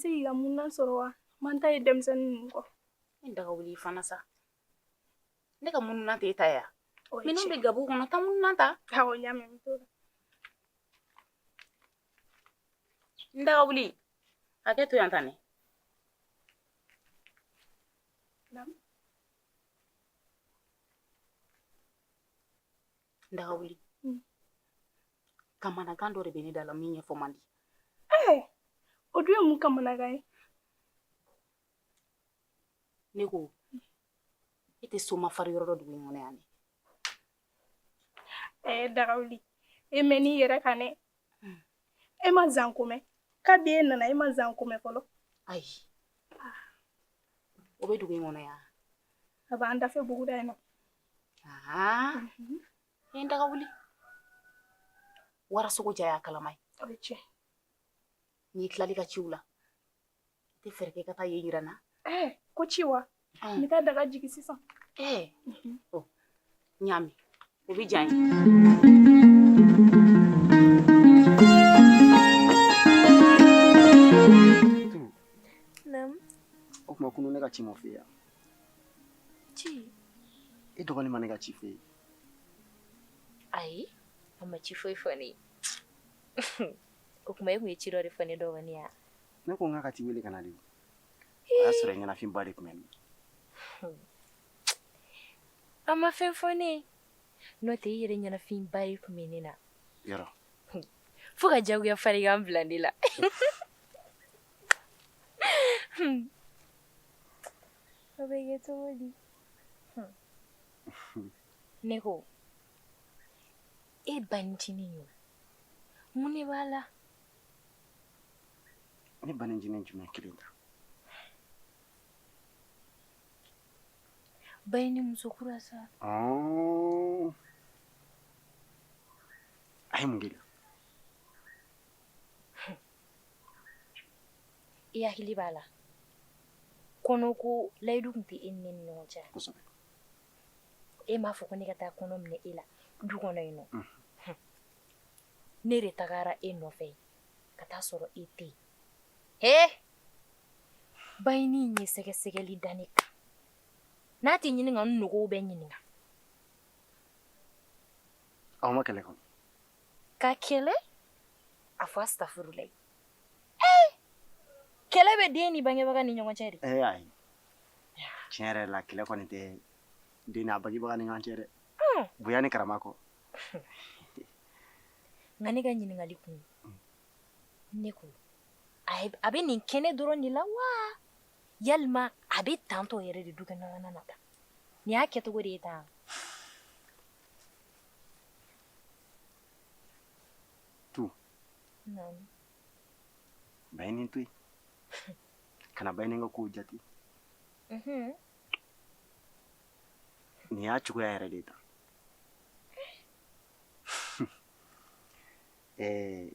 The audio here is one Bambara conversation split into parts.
se k'i ka mununan sɔrɔ wa? Man ta ye denmisɛnnin ninnu kɔ. N daga wuli fana sa. Ne ka mununan tɛ e ta ye wa? Minnu bɛ gabugu kɔnɔ, taa mununan ta. Awɔ, n y'a mɛn, n bɛ t'o la. N daga wuli. Hakɛ to yan tan ne. N daga wuli. Kamanagan dɔ de bɛ ne da la min ɲɛfɔ man di. Ɛɛ, o dun ye mun kamanagan ye? Ne ko e tɛ soma fari yɔrɔ dɔn dugu in kɔnɔ yan ne. Ɛɛ, dagawuli, e mɛnn'i yɛrɛ kan dɛ. E ma zanko mɛn? Kabi e nana, e ma zanko mɛn fɔlɔ? Ayi, o bɛ dugu in kɔnɔ yan. A b'an dafɛ buguda in na. Aa, n daga wuli, warasogo ja y'a kalama ye. O ye tiɲɛ. N'i tilal'i ka ciw la, i tɛ fɛɛrɛ kɛ ka taa yen yira n na. Ɛɛ, ko ci wa? N bɛ taa daga jigin sisan. Ɛɛ, ɔ, n y'a mɛn, o bɛ diya n ye. Naamu. O tuma kunun ne ka ci ma f'e ye wa? Ci? E dɔgɔnin ma ne ka ci f'e ye? Ayi, a ma ci foyi fɔ ne ye. O tuma e tun ye ci dɔ de fɔ ne dɔgɔnin ye wa? Ne ko n k'a ka t'i wele ka na de. O y'a sɔrɔ ɲɛnafinba de tun bɛ n na. A ma fɛn fɔ ne ye. N'o tɛ, i yɛrɛ ɲɛnafinba de tun bɛ ne na. Yɔrɔ. Fo ka jagoya farigan bila ne la. O bɛ kɛ cogo di? Ne ko e banicinin ye, mun de b'a la? Ne banicinin jumɛn kelen ta? Bayini muso kura sa. A ye mun k'i la? I hakili b'a la, kɔnɔko layidu tun tɛ e ni ne ni ɲɔgɔn cɛ? Kosɛbɛ. E m'a fɔ ko ne ka taa kɔnɔ minɛ e la du kɔnɔ yen nɔ? Ne de tagara e nɔfɛ ka taa sɔrɔ e tɛ yen. He, bayini ye sɛgɛsɛgɛli da ne kan. N'a tɛ ɲini ka n nɔgɔw bɛɛ ɲininka. Aw ma kɛlɛ kɔnɔ? Ka kɛlɛ? A fɔ astafurulayi. Ee, kɛlɛ bɛ den ni bangebaga ni ɲɔgɔn cɛ de. Ee ayi, tiɲɛ yɛrɛ la, kɛlɛ kɔni tɛ den n'a bangebaga ni ɲɔgɔn cɛ dɛ, bonya ni karama kɔ. Nka ne ka ɲininkali kun, ne ko a bɛ nin kɛnɛ dɔrɔn de la wa, yalima a bɛ tantɔ yɛrɛ de du kɔnɔna na tan? Nin y'a kɛcogo de ye tan? Tu. Naamu. Bayini to yen, kana bayini ka kow jate. Nin y'a cogoya yɛrɛ de ye tan. Ɛɛ,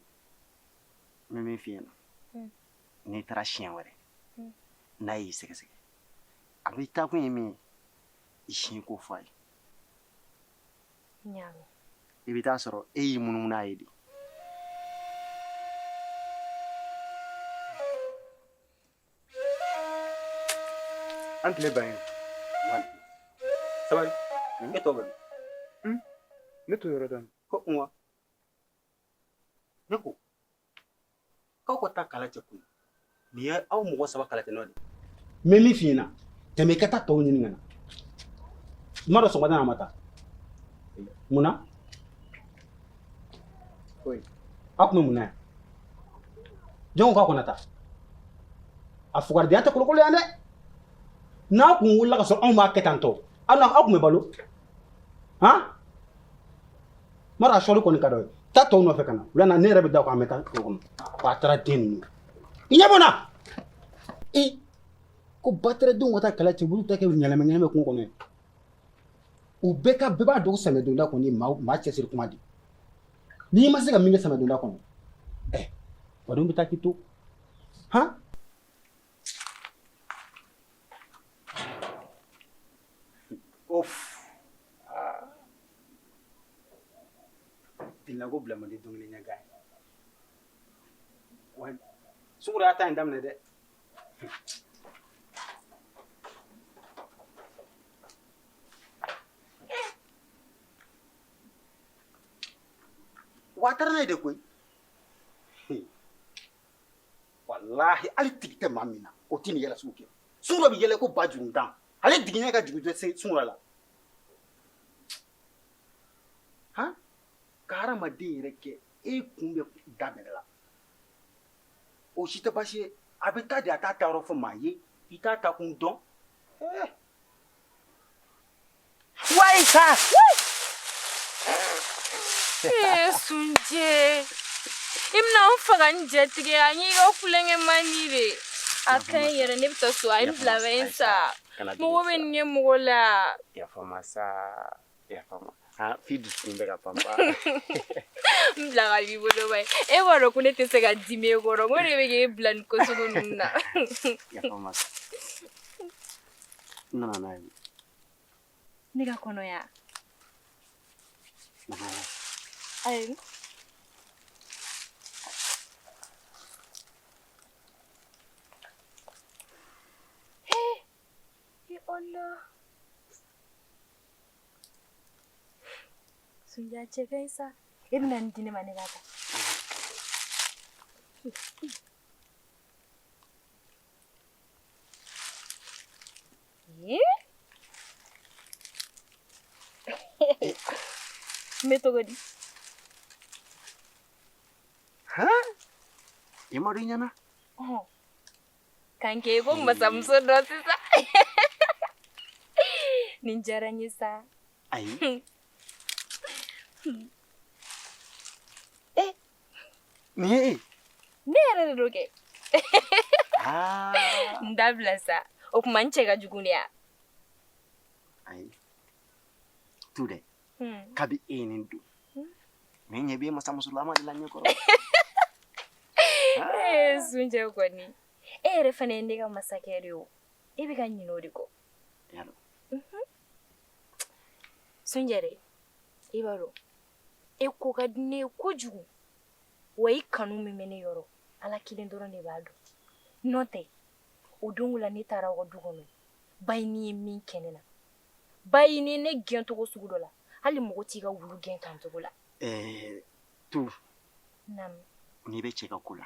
n bɛ min f'i ɲɛna, n'i taara siɲɛ wɛrɛ, n'a y'i sɛgɛsɛgɛ, a b'i taakun ye min ye, i sin k'o fɔ a ye. N y'a mɛn. I bɛ taa sɔrɔ e y'i munumunu a ye de. An tile ban ye. Sabali, e tɔ bɛ min? Ne t'o yɔrɔ dɔn. Ko wa ne ko k'aw ka taa kala cɛ kun, nin ye aw mɔgɔ saba kala cɛ nɔ de. N bɛ min f'i ɲɛna, tɛmɛ i ka taa tɔw ɲini ka na. N m'a dɔn sɔgɔmada in na a ma taa mun na? Aw tun bɛ mun na yan? Jɔn ko k'aw kana taa? A fugaridenya tɛ kolokolo yan dɛ. N'a kun wulila ka sɔrɔ anw b'a kɛ tan tɔ, aw na aw tun bɛ balo han? M'a dɔn, a sɔli kɔni ka d'aw ye. Taa tɔw nɔfɛ ka na wula na, ne yɛrɛ bɛ da o kan, an bɛ taa foro kɔnɔ. Ko a taara den ninnu i ɲɛ bɔ n na. E ko batɛrɛdenw ka taa kɛlɛ cɛ, olu ta kɛ ɲɛnɛmɛ ɲɛnɛmɛ kungo kɔnɔ ye. U bɛɛ ka bɛɛ b'a dɔn ko samiya donda kɔni ye maa cɛsiri kuma de. N'i ma se ka min kɛ samiya donda kɔnɔ, ɛ badenw bɛ taa k'i to han. Of. Bilago bila man di dumuni ɲɛ gan ye. Wa sunguru y'a ta in daminɛ dɛ. Wa a taara n'a ye de koyi. Walahi hali tigi tɛ maa min na o tɛ nin yɛlɛ sugu kɛ. Sungurunba bɛ yɛlɛ ko ba juruntan. Ale digiɲɛ ka jugu sungurunba la. Han? Ka hadamaden yɛrɛ kɛ e kun bɛ da bɛrɛ la. O si tɛ baasi ye. A bɛ taa de a t'a taayɔrɔ fɔ maa ye. I t'a taakun dɔn. Eh! Wayi sa! Ee Sunjɛ, i bɛna n faga n jatigɛ a n'i ka kulonkɛ man di de. A ka ɲi yɛrɛ ne bɛ taa so a ye n bila bɛ n sa. Mɔgɔ bɛ nin kɛ mɔgɔ la. Yafa n ma sa, yafa n ma. Han f'i dusukun bɛ ka panpan. N bila ka b'i bolo ba ye. E b'a dɔn ko ne tɛ se ka dimi e kɔrɔ. N ko de bɛ k'e bila nin ko sugu ninnu na. Yafa n ma sa. N nana n'a ye. Ne ka kɔnɔya. Ayi. He, Allah. Sunjɛ cɛ ka ɲi sa. E bɛna nin di ne ma ne k'a ta. N bɛ cogo di? Han? I ma dɔn i ɲɛna? Ka n kɛ i ko masamuso dɔ sisan. Nin diyara n ye sa. Ayi. Nin ye e? Ne yɛrɛ de don kɛ. N dabila sa. O tuma n cɛ ka jugu de ya? Ayi. Tu dɛ. Kabi e ye nin don. Ne ɲɛ bɛ masamusolama de la ɲɛ kɔrɔ. Ee Sunjɛ kɔni. E yɛrɛ fana ye ne ka masakɛ de ye o. E bɛ ka ɲinɛ o de kɔ. Yalo. Sunjɛ dɛ, i b'a dɔn e ko ka di ne ye kojugu. Wa i kanu min bɛ ne yɔrɔ, Ala kelen dɔrɔn de b'a dɔn. N'o tɛ, o don la ne taara aw ka du kɔnɔ, Bayini ye min kɛ ne la. Bayini ye ne gɛn cogo sugu dɔ la, hali mɔgɔ t'i ka wulu gɛn tan cogo la. Ɛɛ tu. Naamu. N'i bɛ cɛ ka ko la,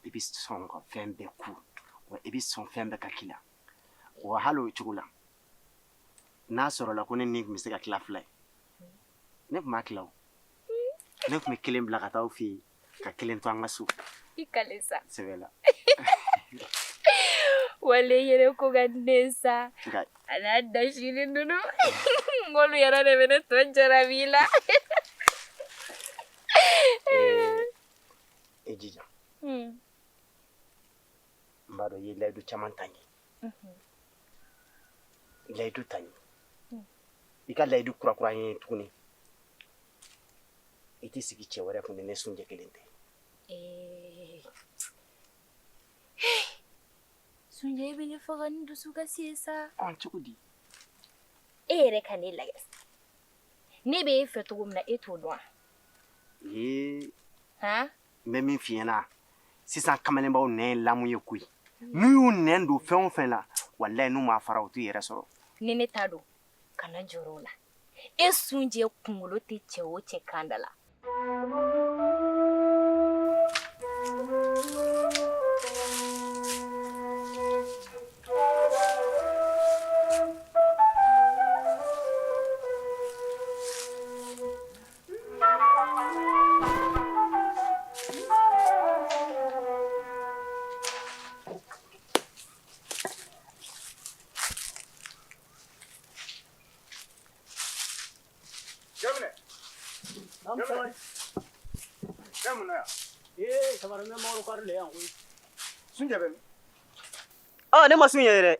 i bɛ sɔn ka fɛn bɛɛ ku, wa i bɛ sɔn fɛn bɛɛ ka k'i la. Wa hali o cogo la, n'a sɔrɔla ko ne ni tun bɛ se ka tila fila ye, ne tun b'a tila o. Ne tun bɛ kelen bila ka taa aw fɛ yen, ka kelen to an ka so. I kale sa. Sɛbɛ la. Wale yɛrɛ ko ka di ne ye sa. A n'a dasili ninnu. N k'olu yɛrɛ de bɛ ne tɔ jarabi la. E jija. N b'a dɔn i ye layidu caman ta n ye. Layidu ta n ye. I ka layidu kurakura n ye tuguni. I tɛ sigi cɛ wɛrɛ kun ni ne Sunjɛ kelen tɛ. Sunjɛ e bɛ ne faga ni dusukasi ye sa. Cogo di? E yɛrɛ ka ne lajɛ. Ne bɛ e fɛ cogo min na e t'o dɔn wa? Ee. Han? N bɛ min f'i ɲɛna sisan kamalenbaw nɛn ye lamu ye koyi. N'u y'u nɛn don fɛn o fɛn la, walayi n'u m'a fara u t'u yɛrɛ sɔrɔ. Ni ne ta don, kana jɔrɔ o la. E Sunjɛ kunkolo tɛ cɛ o cɛ kan da la. Ne ma Sunjɛ ye dɛ.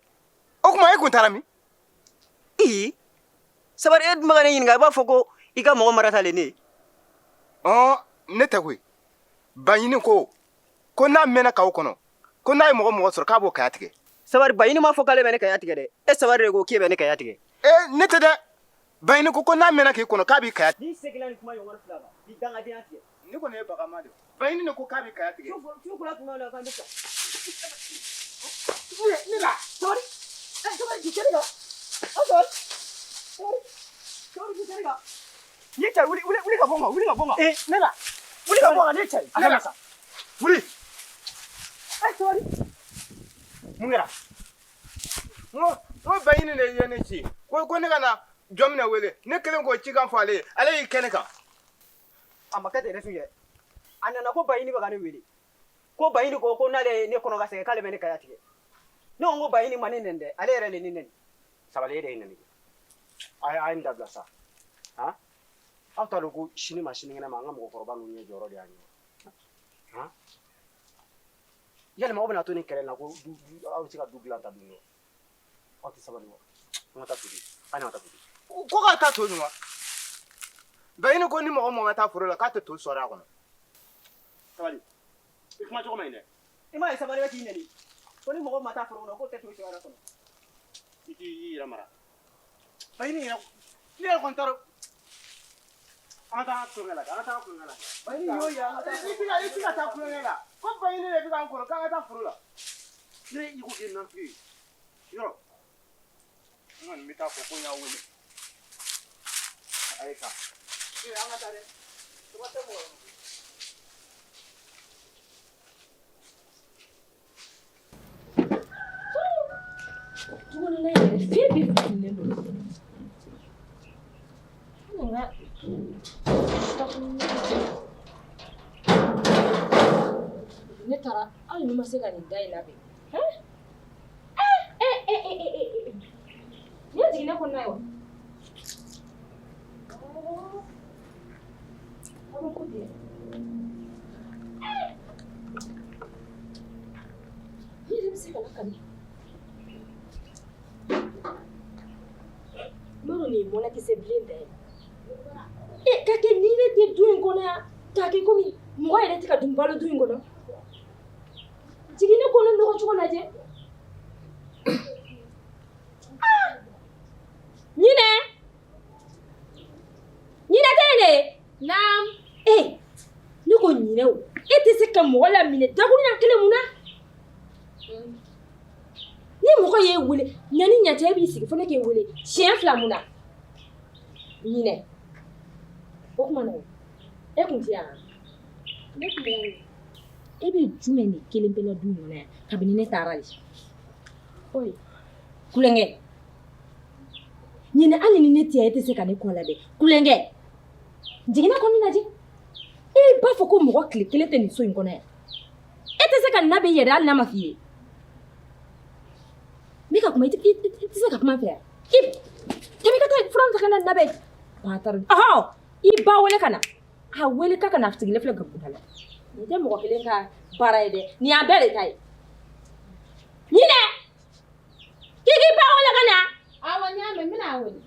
O tuma e kun taara min? Ee, Sabari e dun bɛ ka ne ɲininka i b'a fɔ ko i ka mɔgɔ marata le ne ye. Ne tɛ koyi. Baɲini ko ko n'a mɛnna kawo kɔnɔ ko n'a ye mɔgɔ mɔgɔ sɔrɔ k'a b'o kaya tigɛ. Sabari Baɲini m'a fɔ k'ale bɛ ne kaya tigɛ dɛ. E Sabari de ko k'e bɛ ne kaya tigɛ. Ee ne tɛ dɛ. Baɲini ko ko n'a mɛnna k'i kɔnɔ k'a b'i kaya. N'i seginna nin kuma ɲɔgɔn fila kan, i dangadenya tigɛ. Ne kɔni ye bagama de ye. Baɲini de ko k'a b'i kaya tigɛ. Su kola tuma min na k'an bɛ sa. Ne la sabali sabali jigin kɛnɛ kan sabali sabali sabali jigin kɛnɛ kan ni ye cɛ wuli wuli wuli ka bɔ n kan wuli ka bɔ n kan ne la wuli ka bɔ n kan ne ye cɛ ye ne la sa wuli sabali mun kɛra n ko Baɲini de ye ne ci ko ne ka na Jɔnminɛ wele ne kelen k'o cikan fɔ ale ye ale y'i kɛ ne kan a ma kɛ ten dɛ Sunjɛ a nana ko Baɲini bɛ ka ne wele ko Baɲini ko n'ale ye ne kɔnɔ ka sɛgɛn k'ale bɛ ne kaya tigɛ ne ko Baɲini ma ne nɛni dɛ ale yɛrɛ de ne nɛni sabali e de ye nɛni a ye nin dabila sa han aw t'a dɔn ko sini ma sinikɛnɛ ma an ka mɔgɔkɔrɔba ninnu ɲɛ jɔyɔrɔ de y'an ye han yalima aw bɛna to nin kɛlɛ in na ko aw bɛ se ka du dilan ta dun aw tɛ sabali wa an ka taa to dun an ka taa to dun ko ka taa to dun wa Baɲini ko ni mɔgɔ mɔgɔ ma taa foro la k'a tɛ to sɔrɔ a kɔnɔ sabali i kuma cogo man ɲi dɛ i m'a ye sabali bɛ k'i nɛni ko ni mɔgɔ ma taa foro kɔnɔ k'o tɛ to sɔrɔ a kɔnɔ i k'i yɛrɛ mara Baɲini yɛrɛ ne yɛrɛ kɔni t'a dɔn an ka taa tulonkɛ la an ka taa tulonkɛ la Baɲini y'o ye an ka taa i tɛ ka taa tulonkɛ la ko Baɲini de bɛ k'an kɔrɔ k'an ka taa foro la ne i ko k'i ye nafigi ye yɔrɔ n kɔni bɛ taa fɔ ko n y'a wele a ye taa an ka taa dɛ tɔgɔ tɛ mɔgɔ la. Dukɔnɔna yɛrɛ fɛn bɛɛ fununen don. Hali n ka ne taara hali ni ma se ka nin da in labɛn. Nin ye jiginɛ kɔnɔna ye wa? Ko den. Ne yɛrɛ bɛ se ka lakali. N b'a dɔn nin ye mɔnɛkisɛ bilen da ye. Ka kɛ ni ne tɛ du in kɔnɔ yan k'a kɛ komi mɔgɔ yɛrɛ tɛ ka dun balo du in kɔnɔ. Jiginɛ kɔnɔ nɔgɔ cogo lajɛ. Ɲinɛ! Ɲinɛ tɛ yen de? Naam. Ne ko ɲinɛ o, e tɛ se ka mɔgɔ laminɛ dakuruɲa kelen mun na? Ni mɔgɔ y'e wele ɲani ɲacɛ e b'i sigi fo ne k'e wele siɲɛ fila mun na? Ɲinɛ. O tuma na e kun tɛ yan? Ne kun bɛ yan. E bɛ jumɛn de kelen pe la du in kɔnɔ yan kabini ne taara de? Oyi. Kulonkɛ. Ɲinɛ hali ni ne tɛ yan e tɛ se ka ne kɔ labɛn. Kulonkɛ. Jiginɛ kɔnɔ lajɛ. E b'a fɔ ko mɔgɔ tile kelen tɛ nin so in kɔnɔ yan. E tɛ se ka nin labɛn i yɛrɛ hali n'a ma f'i ye. N bɛ ka kuma i tɛ se ka kuma n fɛ yan. I tɛmɛ i ka taa fura ta ka na labɛn. Ɔhɔ i ba wele ka na. A wele k'a ka na sigilen filɛ gabuguda la. Nin tɛ mɔgɔ kelen ka baara ye dɛ. Nin y'an bɛɛ de ta ye. Ɲinɛ! K'i k'i ba wele ka na. Awɔ n y'a mɛn n bɛna a wele.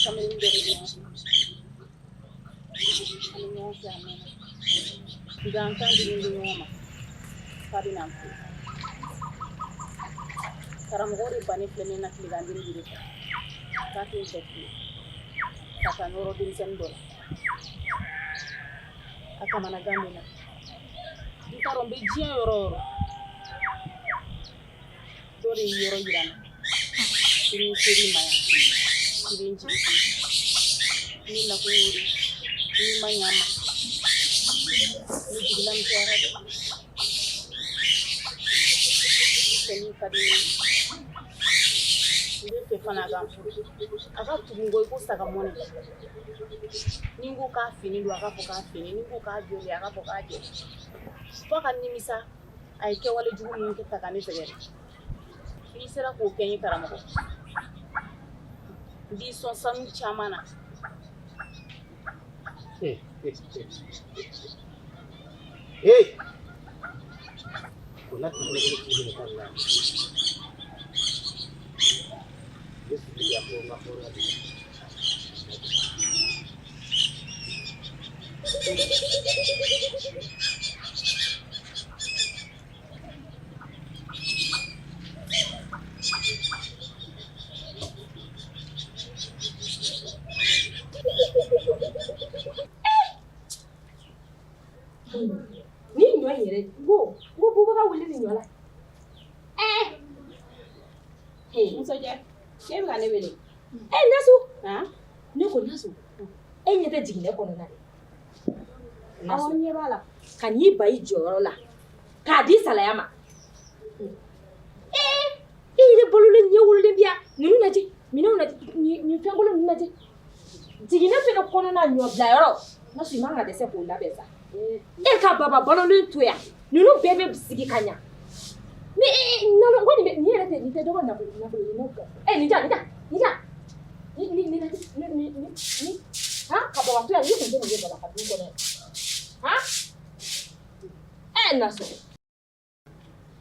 Kamalen dɔ de bɛ ɲɔgɔn fɛ. An bɛ ɲɔgɔn fɛ a mɛnna. Nka an kan dilen bɛ ɲɔgɔn ma k'a bɛ na n furu. Karamɔgɔ de bannen filɛ ne na tilegan den de fɛ k'a tɛ n fɛ fiyewu ka taa nɔrɔ denmisɛnnin dɔ la. A kamanagan bɛ n na. N t'a dɔn n bɛ diɲɛ yɔrɔ o yɔrɔ. Dɔ de y'i yɔrɔ yira n na. Ko ni n ser'i ma yan k'i bɛ n jigi sigi. Ne nakun y'o de ye. N'i ma ɲɛ n ma ne jigi lamisɛnyara dɛ. Cɛnin ka di ne ye. N bɛ fɛ fana a ka n furu. A ka tugu n kɔ i ko saga mɔnɛ. Ni n ko k'a finnen don a k'a fɔ k'a finnen ni n ko k'a jɛlen a k'a fɔ k'a jɛlen. F'a ka nimisa a ye kɛwale jugu minnu kɛ ta ka ne sɛgɛrɛ. N'i sera k'o kɛ n ye karamɔgɔ, n b'i sɔn sanu caman na. Hey! O la tɛ ne ta la. Ne sigi ya ko n ka hɔrɔnya de. Ni ɲɔ in yɛrɛ ko ko bubaga wuli ni ɲɔ la. Musojɛ, e bɛ ka ne wele. Nasu. Ne ko Nasu, e ɲɛ tɛ jiginɛ kɔnɔna dɛ. Awɔ, n ɲɛ b'a la. Ka n'i ba i jɔyɔrɔ la k'a di salaya ma. E yɛrɛ balolen ɲɛ wololen bi yan. Ninnu lajɛ, minɛnw lajɛ, nin fɛnkolon ninnu lajɛ. Jiginɛ fɛnɛ kɔnɔna ɲɔ bilayɔrɔ. Nasu, i man ka dɛsɛ k'o labɛn sa. E ka baba balolen to yan. Ninnu bɛɛ bɛ sigi ka ɲa. Ni nalo ko nin bɛ nin yɛrɛ tɛ nin tɛ dɔgɔ nafolo nafolo ɲini kan. Nin ja nin ja nin ja. Ni ni ni ni ni ni ni han ka baba to yan ni kun tɛ nin ye baba ka du kɔnɔ yan. Han? Nasu.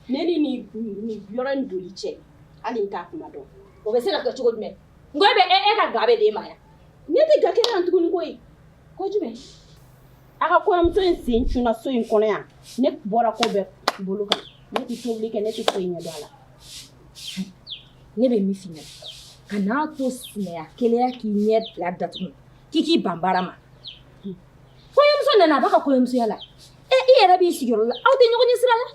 Ne ni nin yɔrɔ in doli cɛ hali n t'a kuma dɔn. O bɛ se ka kɛ cogo jumɛn? N ko e bɛ e ka ga bɛ d'e ma yan. Ne tɛ ga kɛ yan tuguni koyi. Ko jumɛn? A ka kɔɲɔmuso in sen cunna so in kɔnɔ yan. Ne bɔra ko bɛɛ bolo kan. Ne tɛ tobili kɛ, ne tɛ foyi ɲɛ dɔn a la. Ne bɛ min f'i ɲɛna, kan'a to sinaya keleya k'i ɲɛ fila datugu k'i k'i ban baara ma. Kɔɲɔmuso nana a b'a ka kɔɲɔmusoya la. I yɛrɛ b'i sigiyɔrɔ la, aw tɛ ɲɔgɔn ɲɛ sira la.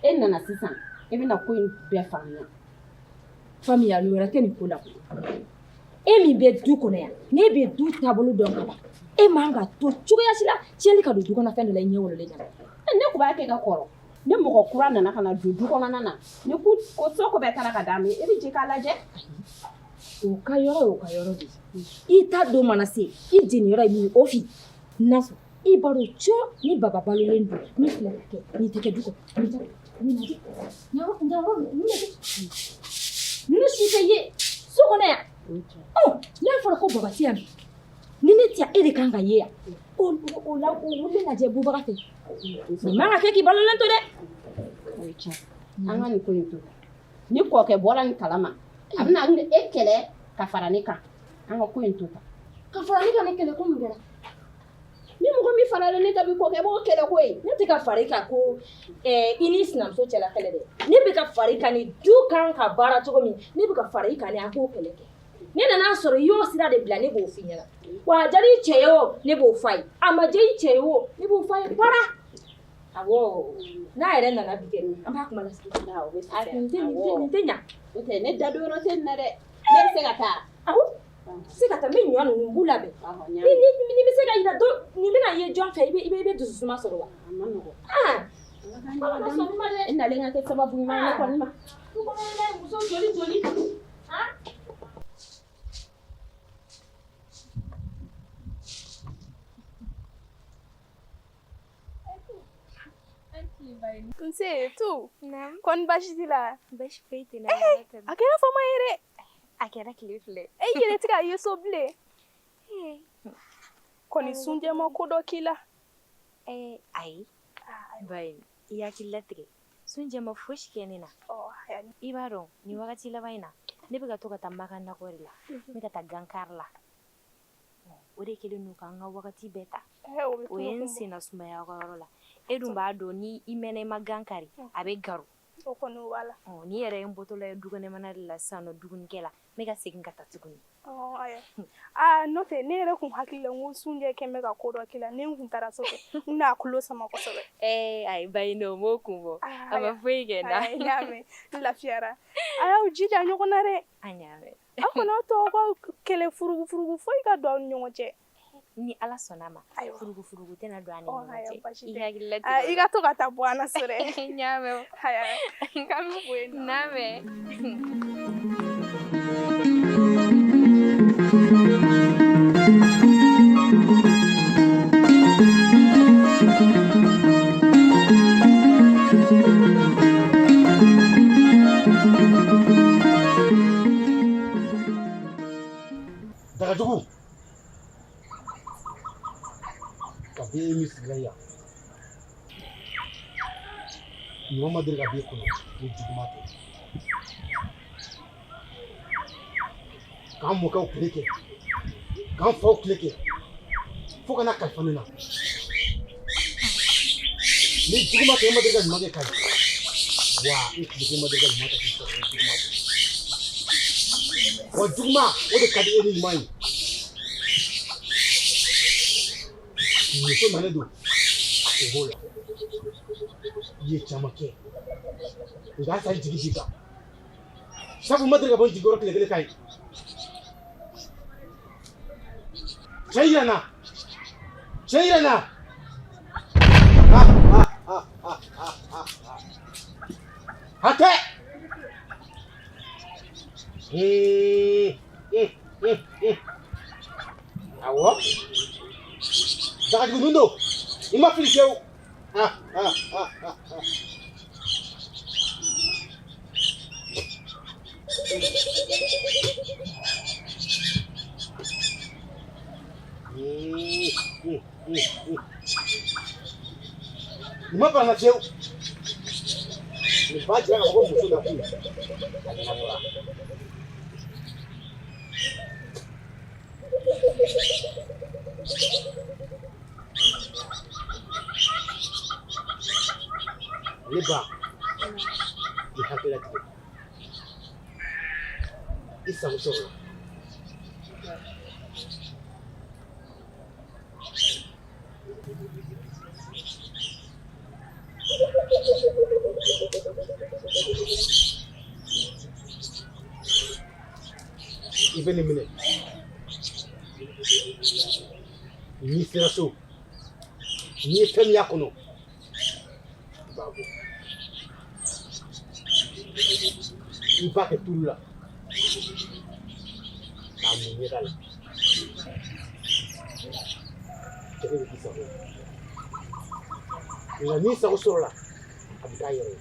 E nana sisan, e bɛna ko in bɛɛ faamuya. Faamuyali wɛrɛ tɛ nin ko la koyi. E min bɛ du kɔnɔ yan, n'e bɛ du taabolo dɔn ka ban, e man ka to cogoya si la tiɲɛni ka don du kɔnɔ fɛn dɔ la i ɲɛ wololen ɲɛna. Ne tun b'a kɛ ka kɔrɔ. Ni mɔgɔ kura nana ka na don du kɔnɔna na, ni ko so ko bɛɛ taara ka d'a ma, e bɛ jɛ k'a lajɛ. O ka yɔrɔ y'o ka yɔrɔ de ye. I ta don mana se, i jeniyɔrɔ ye min ye, o f'i. Nasu, i b'a dɔn co ni baba balolen don, min filɛ ka kɛ, nin tɛ kɛ du kɔnɔ. Nin tɛ nin lajɛ. Nin yɔrɔ ninnu lajɛ. Ninnu si tɛ ye so kɔnɔ yan. N'a fɔra ko baba tɛ yan bi, ni ne tɛ yan, e de kan ka ye yan. O la o wuli lajɛ bubaga fɛ. Nin man ka kɛ k'i balolen to dɛ. O ye tiɲɛ. An ka nin ko in to. Ni kɔkɛ bɔra nin kalama, a bɛna e kɛlɛ ka fara ne kan. An ka ko in to tan. Ka fara ne kan ne kɛlɛ ko mun kɛra? Ni mɔgɔ min farala ne kan bi, kɔkɛ b'o kɛlɛ koyi. Ne tɛ ka fara i kan ko i ni sinamuso cɛla kɛlɛ dɛ. Ne bɛ ka fara i kan ni du kan ka baara cogo min, ne bɛ ka fara i kan ni an k'o kɛlɛ kɛ. Ne nana sɔrɔ i y'o sira de bila, ne b'o f'i ɲɛna. Wa a diyara i cɛ ye o, ne b'o f'a ye. A ma diya i cɛ ye o, ne b'o f'a ye. Para. Awɔ. N'a yɛrɛ nana bi kɛ, an b'a kuma lasigi. Nin tɛ ɲa. O tɛ, ne da don yɔrɔ tɛ nin na dɛ. Ne bɛ se ka taa. Awɔ. Se ka taa, n bɛ ɲɔ ninnu b'u labɛn. Ni bɛ se ka yira don, nin bɛna ye jɔn fɛ, i bɛ dusu suma sɔrɔ wa? A ma nɔgɔn. Ala E nalen ka kɛ sababu ɲuman ye ne kɔni ma. Du kɔnɔ muso joli joli. Nse tu. Kɔni baasi t'i la? Baasi foyi tɛ n na. A kɛra fama ye dɛ. A kɛra tile filɛ. E yɛrɛ tɛ k'a ye so bilen. Kɔni sunjɛ ma ko dɔ k'i la? Ayi. Bayi, i hakili latigɛ. Sunjɛ ma fosi kɛ ne na. I b'a dɔn nin wagati laban in na, Ne bɛ ka to ka taa Maka nakɔ de la, n bɛ ka taa gankari la. O de kɛlen don k'an ka wagati bɛɛ ta. O ye n senna sumaya ka yɔrɔ la. E dun b'a dɔn ni i mɛnna i ma gan kari, a bɛ garo. O kɔni o b'a la. Ni yɛrɛ ye n bɔtɔla ye dukɛnɛmana de la sisan nɔ dumunikɛ la, n bɛ ka segin ka taa tuguni. Aa n'o tɛ ne yɛrɛ kun hakili la n ko Sunjɛ kɛn bɛ ka ko dɔ k'i la, ni n kun taara so kɛ n n'a tulo sama kosɛbɛ. Ee ayi Bayini o m'o kun bɔ, a ma foyi kɛ n na. N y'a mɛn, n lafiyara. A y'aw jija ɲɔgɔn na dɛ. An y'a mɛn. Aw kana aw to aw ka kɛlɛ furugufurugu foyi ka don aw ni ɲɔgɔn cɛ. Ni Ala sɔnna a ma, furugufurugu tɛna don an ni ɲɔgɔn cɛ. I hakili latigɛ. I ka to ka taa bɔ an na so dɛ. N y'a mɛn. Haya, k'an bɛ fo yen nɔ. N y'a mɛn. Dagajugu kabi min sigila yan ɲuman ma deli ka b'i kɔnɔ ni juguman tɛ k'an mɔkɛw tile kɛ k'an faw tile kɛ fo ka na kalifa ne na ni juguman tɛ e ma deli ka ɲuman kɛ ka ye wa i tile kɛ ma deli ka ɲuman kɛ k'i sɔrɔ ni juguman tɛ wa juguman o de ka di e ni ɲuman ye muso nalen don o b'o la i ye caman kɛ nka halisa n jigi b'i kan sabu n ma deli ka bɔ n jigiyɔrɔ tile kelen ka ye cɛ yira n na cɛ yira n na hatɛ awɔ dagajugu don i ma fili fiyewu. Nin ma bana fiyewu nin b'a jira k'a fɔ ko muso na kun a ɲɛnabɔra. Ne ba i hakili latigɛ i sago sɔrɔ i bɛ nin minɛ n'i sera so n'i ye fɛn min y'a kɔnɔ i b'a bɔ i b'a kɛ tulu la k'a mun ɲɛda la cɛ bɛ k'i sago ye nka n'i sago sɔrɔla a bɛ k'a yɛrɛ ye.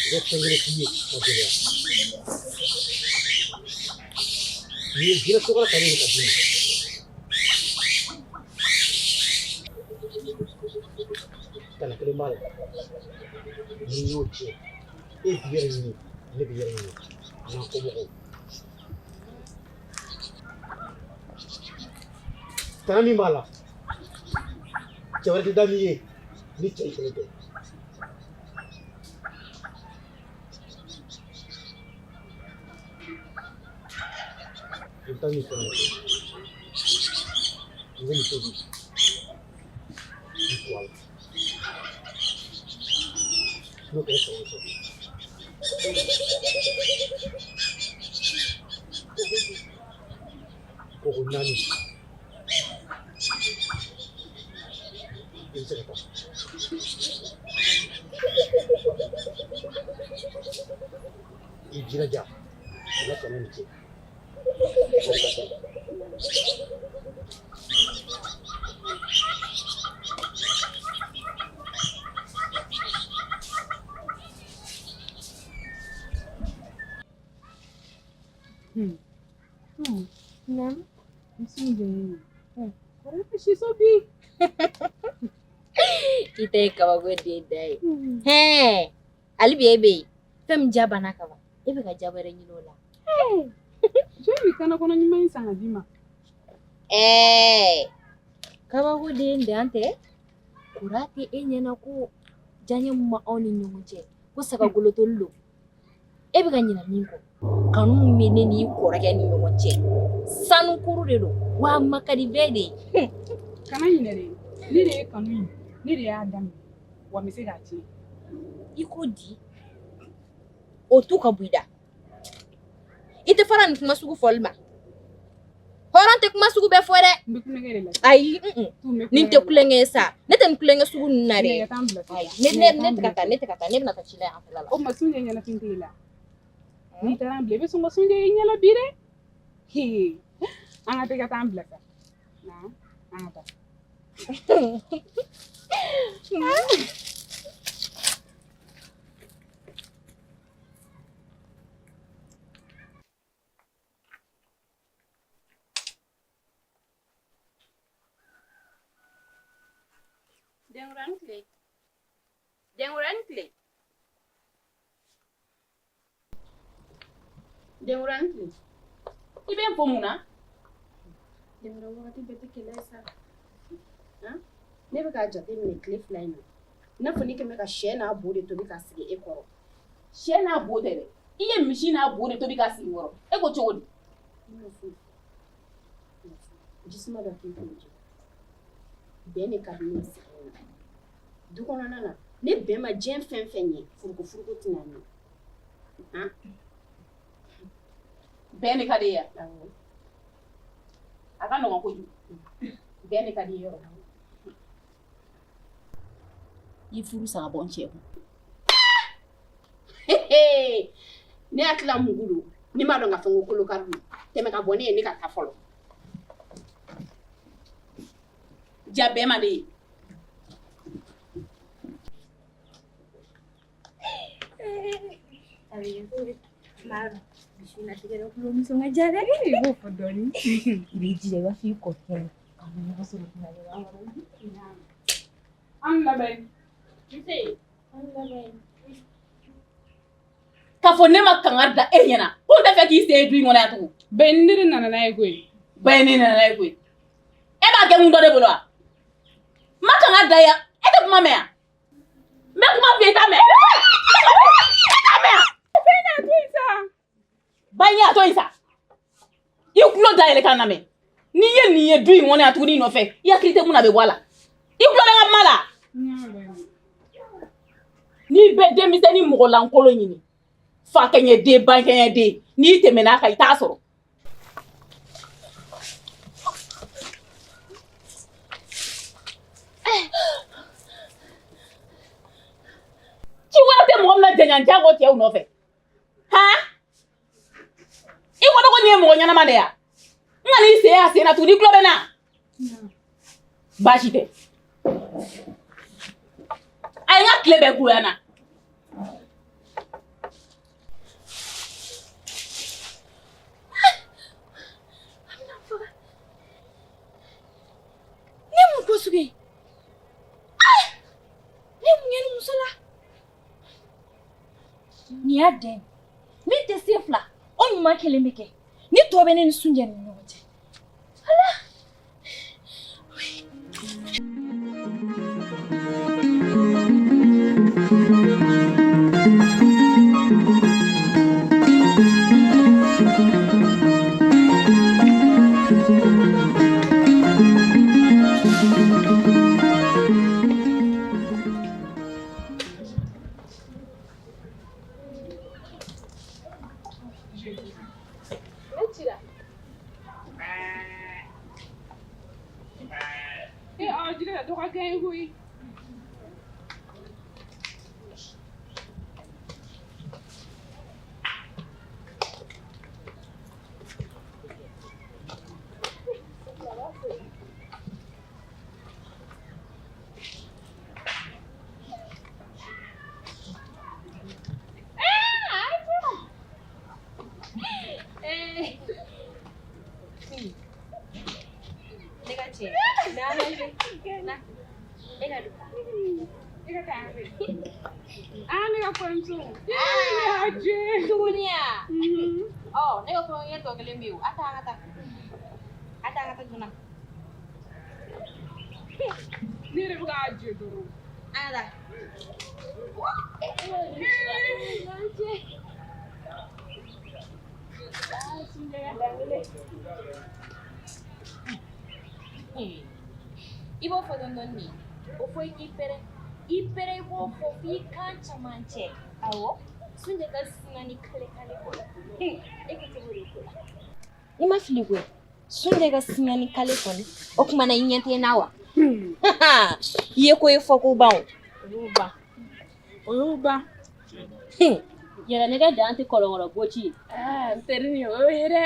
I bɛ fɛn kelen f'i ye ka gɛlɛya n'i ye jinɛ sokala ta ne ka d'i ma. Tana kelen b'a la n'i y'o tiɲɛ e b'i yɛrɛ ɲini ne b'i yɛrɛ ɲini a n'an kɔmɔgɔw tana min b'a la cɛ wɛrɛ tɛ da min ye ni cɛ in kelen tɛ. I bɛ taa min sɔrɔ i bɛ nin tobi i ko a la n'o kɛra sago sɔrɔ. Koko naani i bɛ se ka taa. I jilaja ala kana nin cɛ. Naamu. N kɔrɔ bɛ siso bi. I tɛ ye kabako den da ye. Hɛn hali bi e bɛ yen fɛn min ja banna ka ban e bɛ ka ja wɛrɛ ɲini o la. Jɔn bɛ kana kɔnɔ ɲuman in san ka d'i ma. Ɛɛ kabako den dan tɛ kura tɛ e ɲɛna ko diyaɲɛ min ma aw ni ɲɔgɔn cɛ ko sagagolotoli don. E bɛ ka ɲinɛ min kɔ kanu min bɛ ne n'i kɔrɔkɛ ni ɲɔgɔn cɛ sanukuru de don wa a ma ka di bɛɛ de ye. Kana ɲinɛ dɛ ne de ye kanu in ne de y'a daminɛ wa n bɛ se k'a tiɲɛ. I ko di o tu ka bɔ i da i tɛ fara nin kuma sugu fɔli ma hɔrɔn tɛ kuma sugu bɛɛ fɔ dɛ. N bɛ kulonkɛ de la. Ayi nin tɛ kulonkɛ ye sa ne tɛ nin kulonkɛ sugu ninnu na dɛ. Ne tɛ ka taa ne tɛ ka taa ne bɛna taa ci la yan fɛla la. O tuma Sunjɛ ɲɛnafin t'e la. N'i taara an bila i bɛ sɔn ka Sunjɛ ye ɲɛ la bi dɛ. An ka taa i ka taa an bila sa. An ka taa. Denkura ni tile. Denkura ni tile. Denkura ni tile. I bɛ n fo mun na? Denkura wagati bɛɛ tɛ kɛlɛ ye sa. Ne bɛ k'a jateminɛ tile fila in na. I n'a fɔ ne kɛn bɛ ka sɛ n'a bo de tobi ka sigi e kɔrɔ. Sɛ n'a bo tɛ dɛ. I ye misi n'a bo de tobi ka sigi n kɔrɔ. E ko cogo di? Ne ma foyi fɔ. Jisuma dɔ k'i kun jɛ. Bɛn de ka di ne ye sigi in na. Du kɔnɔna na ne bɛn ma diɲɛ fɛn fɛn ɲɛ furuko furuko tɛna ɲɛ. Bɛn de ka di ye yan. A ka nɔgɔn kojugu. Bɛn de ka di ye yɔrɔ. I furu sa ka bɔ n cɛ kun. Ne hakili la mugu don. Ne m'a dɔn k'a fɔ ko kolokari don. Tɛmɛ ka bɔ ne ye ne ka taa fɔlɔ. Ja bɛn man di ye. I b'o fɔ dɔɔnin. I b'i jija i b'a fɔ i kɔrɔkɛ ye k'an bɛ ɲɔgɔn sɔrɔ kuma dɔ la. An labɛn. Nse. An labɛn. K'a fɔ ne ma kangari da e ɲɛna ko n tɛ fɛ k'i sen ye du in kɔnɔ yan tugun. Bɛn ne de nana n'a ye koyi. Bɛn ne nana n'a ye koyi. E b'a kɛ mun dɔ de bolo wa? N ma kangari da yan e tɛ kuma mɛn yan. N bɛ kuma f'i ye i t'a mɛn. E t'a mɛn yan. Bɛn y'a to yen sa. Ba in y'a to yen sa. I tulo dayɛlɛ k'a lamɛn. N'i ye nin ye du in kɔnɔ yan tuguni i nɔfɛ i hakili tɛ mun na a bɛ bɔ a la. I tulo bɛ n ka kuma la. N'i bɛ denmisɛnnin mɔgɔ lankolon ɲini fa kɛɲɛ den ba kɛɲɛ den n'i tɛmɛna a kan i t'a sɔrɔ. Ci wɛrɛ tɛ mɔgɔ min na jɛɲɔgɔn kɔ cɛw nɔfɛ. Han? I ko ko nin ye mɔgɔ ɲɛnama de ye wa? N ka n'i sen y'a sen na tuguni i tulo bɛ n na. Baasi tɛ. A ye n ka tile bɛɛ goya n na. Ne mun ko sugu ye? Ne mun kɛ nin muso la? Nin y'a den ye. Min tɛ se fila, o ɲuman kelen bɛ kɛ. Ni tɔ bɛ ne ni Sunjɛ ni ɲɔgɔn cɛ. Ala! Ne cira. Na, e ka don. E ka taa fɛ. Ah, ne ka kɔɲɔmuso. Ah, tuguni ya? Ɔ, ne ka kɔɲɔkɛ tɔ kelen bɛ yen o. A taa an ka taa. A taa an ka taa joona. Ne yɛrɛ bɛ k'a jɛ dɔrɔn. An ka taa. I b'o fɔ dɔɔni dɔɔni de. O fɔ i k'i pɛrɛn. I pɛrɛn i b'o fɔ f'i kan cɛmancɛ. Awɔ. Sunjata ka singa ni kale kale kɔnɔ. E ko cogo de ko la. I ma fili koyi. Sunjata ka singa ni kale kɔni. O tuma na i ɲɛ tɛ n na wa? I ye ko ye fɔ ko ban o. O y'o ban. O y'o ban. Yɛrɛ ne ka dan tɛ kɔlɔnkɔrɔ goci ye. Aa n teri nin o y'o ye dɛ.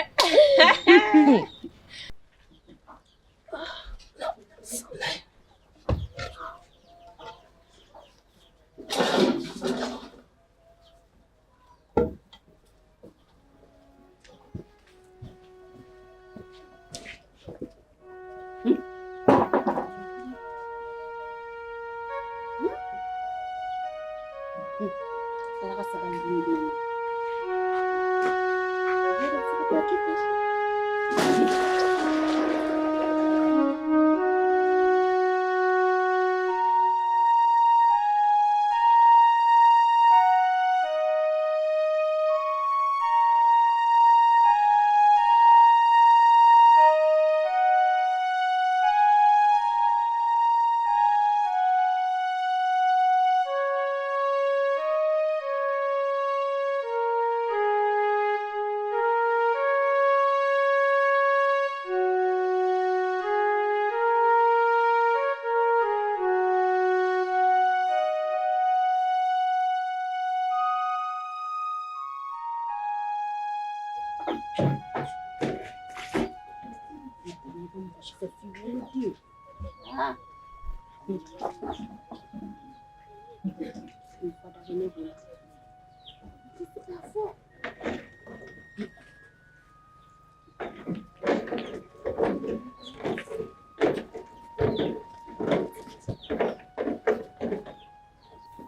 Ala ka saga in dun dun.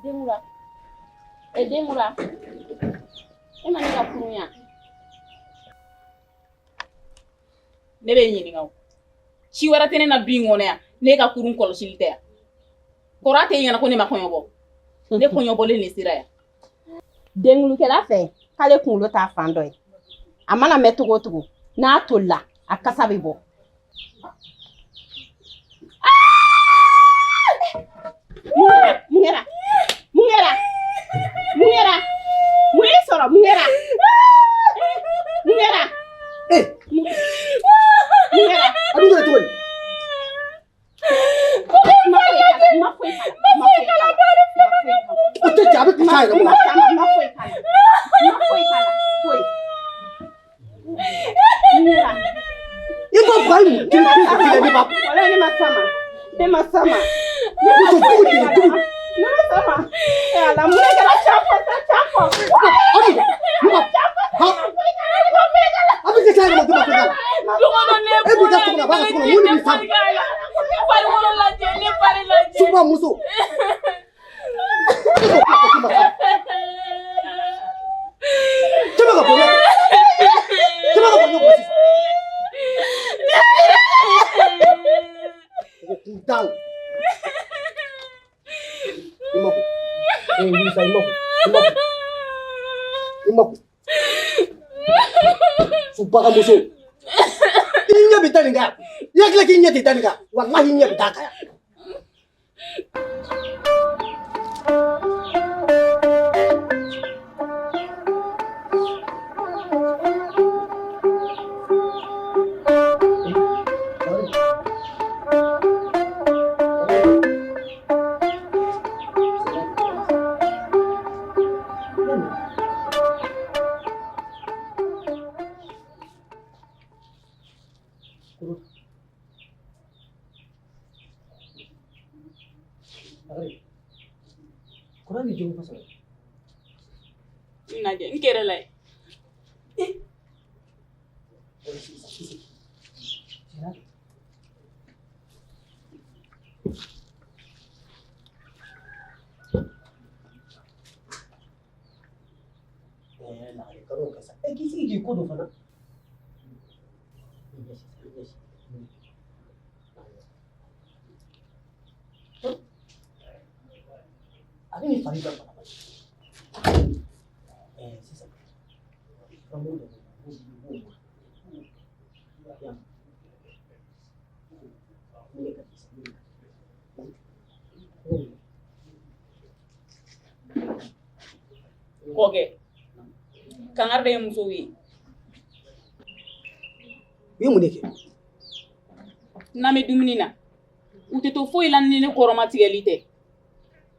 Denkura, e denkura, e ma ne ka kurun yan. Ne bɛ ɲininka o. Ci wɛrɛ tɛ ne na du in kɔnɔ yan, ne ka kurun kɔlɔsili tɛ yan. Kɔrɔ tɛ ɲɛna ko ne ma kɔɲɔ bɔ. Ne kɔɲɔbɔlen de sera yan. Denkulikɛla fɛ k'ale kunkolo t'a fan dɔ ye. A mana mɛn cogo o cogo, n'a tolila, a kasa bɛ bɔ. Mun kɛra? Mun kɛra? Mun kɛra? Mun y'i sɔrɔ? Mun kɛra? Mun kɛra? Mun kɛra? A dun kɛra cogo di? Ma foyi k'a la, ma foyi k'a la, ma foyi k'a la. O tɛ cɛ, a bɛ k'a yɛrɛ Ma foyi k'a la, ma foyi k'a la, foyi. Mun kɛra? I ma ba ye mun kelen pe kelen ne b'a. Walayi ne ma s'a ma, ne ma s'a ma. Muso jugu de jugu. Ne ma s'a ma. Eh Ala, mun de kɛra? Can fɔ sa, can fɔ. Abi, ne ma. A bɛ kɛ yɛrɛ ma jama k'a la. E b'i ka so kɔnɔ, a b'a ka so kɔnɔ, mun de b'i s'a ma? Farikolo lajɛ, ne fari lajɛ. Suba muso. Cɛba ka bɔ ɲɔgɔn. Cɛba ka bɔ ɲɔgɔn sisan. Mɔgɔ kuntan. I ma ko. Wuli sa, i ma ko. I ma ko. I ma ko. Subagamuso. I ɲɛ bɛ da nin kan. I hakili k'i ɲɛ tɛ da nin kan. Walahi i ɲɛ bɛ da kan yan. N lajɛ, n kɛrɛ la ye. Ɛɛ Lagare kan'o kɛ sa. E k'i sigi k'i ko don fana. I ɲɛsin sa, i ɲɛsin. A bɛ nin fari bɛɛ bana. Ɛɛ sisan furamugu dɔ bɛ yen, i b'o bɔ. Yan. Mun de ka di sisan? Mun de ka di? Kɔkɛ, kangari da ye musow ye. U ye mun de kɛ? N'an bɛ dumuni na, u tɛ to foyi la ni ne kɔrɔmatigɛli tɛ.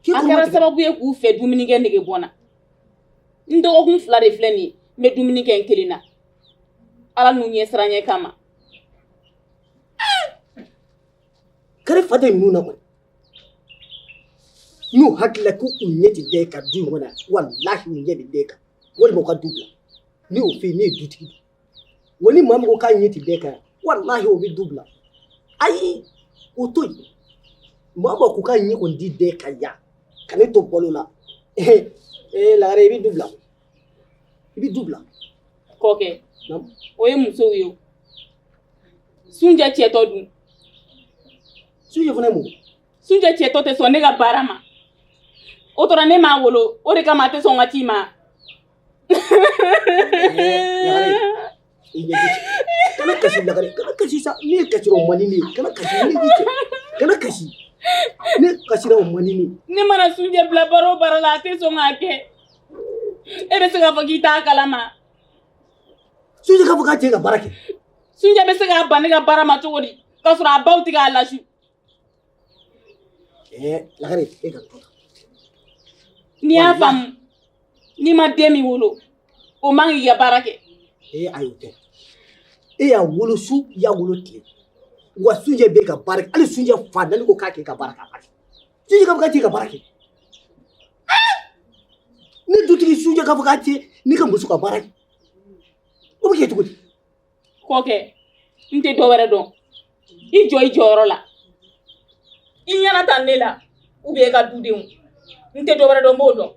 K'i A kɛra kɔrɔmatigɛ? sababu ye k'u fɛ dumunikɛ nege bɔ n na. N dɔgɔkun 2 de filɛ nin ye, n bɛ dumuni kɛ n kelen na. Ala n'u ɲɛsiranɲɛ kama. Kari fa tɛ ninnu na kɔni. N'u hakili la ko u ɲɛ tɛ da e kan du in kɔnɔ yan, walahi u ɲɛ bɛ da e kan. Walima u ka du bila. Ne y'o f'i ye, ne ye dutigi de ye. Wa ni maa min ko k'a ɲɛ tɛ da e kan yan, walahi o bɛ du bila. Ayi, o to yen. Maa o maa ko k'a ɲɛ kɔni ti da e kan yan, ka ne to balo la. Ee Lagare, i bɛ du bila. I bɛ du bila. Kɔkɛ, o ye musow ye o. Sunjɛ cɛtɔ dun. Sunjɛ fana ye mun ye? Sunjɛ cɛtɔ tɛ sɔn ne ka baara ma. O tora ne m'a wolo, o de kama a tɛ sɔn ka ci ma. Lagare, i ɲɛji cɛ. Kana kasi Lagare, kana kasi sa. N'i ye kasira o man di ne ye. Kana kasi, ne ɲɛji cɛ. Kana kasi. Ne kasira o man di ne ye. Ne mana Sunjɛ bila baara o baara la, a tɛ sɔn k'a kɛ. E bɛ se k'a fɔ k'i t'a kalama. Sunjɛ k'a fɔ k'a cɛ ka baara kɛ. Sunjɛ bɛ se k'a ban ne ka baara ma cogo di? K'a sɔrɔ a baw tɛ k'a lasu. Ɛɛ Lagare, e ka to tan. N'i y'a faamu, n'i ma den min wolo, o man k'i ka baara kɛ. Ee ayi, o tɛ. E y'a wolo su, i y'a wolo tile. Wa Sunjɛ bɛ ka baara kɛ. Hali Sunjɛ fa dali ko k'a kɛ ka baara kɛ, a b'a kɛ. Sunjɛ k'a fɔ k'a cɛ ka baara kɛ. Ne dutigi Sunjɛ k'a fɔ k'a cɛ ne ka muso ka baara kɛ. O bɛ kɛ cogo di? Kɔkɛ, n tɛ dɔ wɛrɛ dɔn. I jɔ i jɔyɔrɔ la. I ɲɛna ta ne la, ou bien e ka dudenw. N tɛ dɔ wɛrɛ dɔn, n b'o dɔn.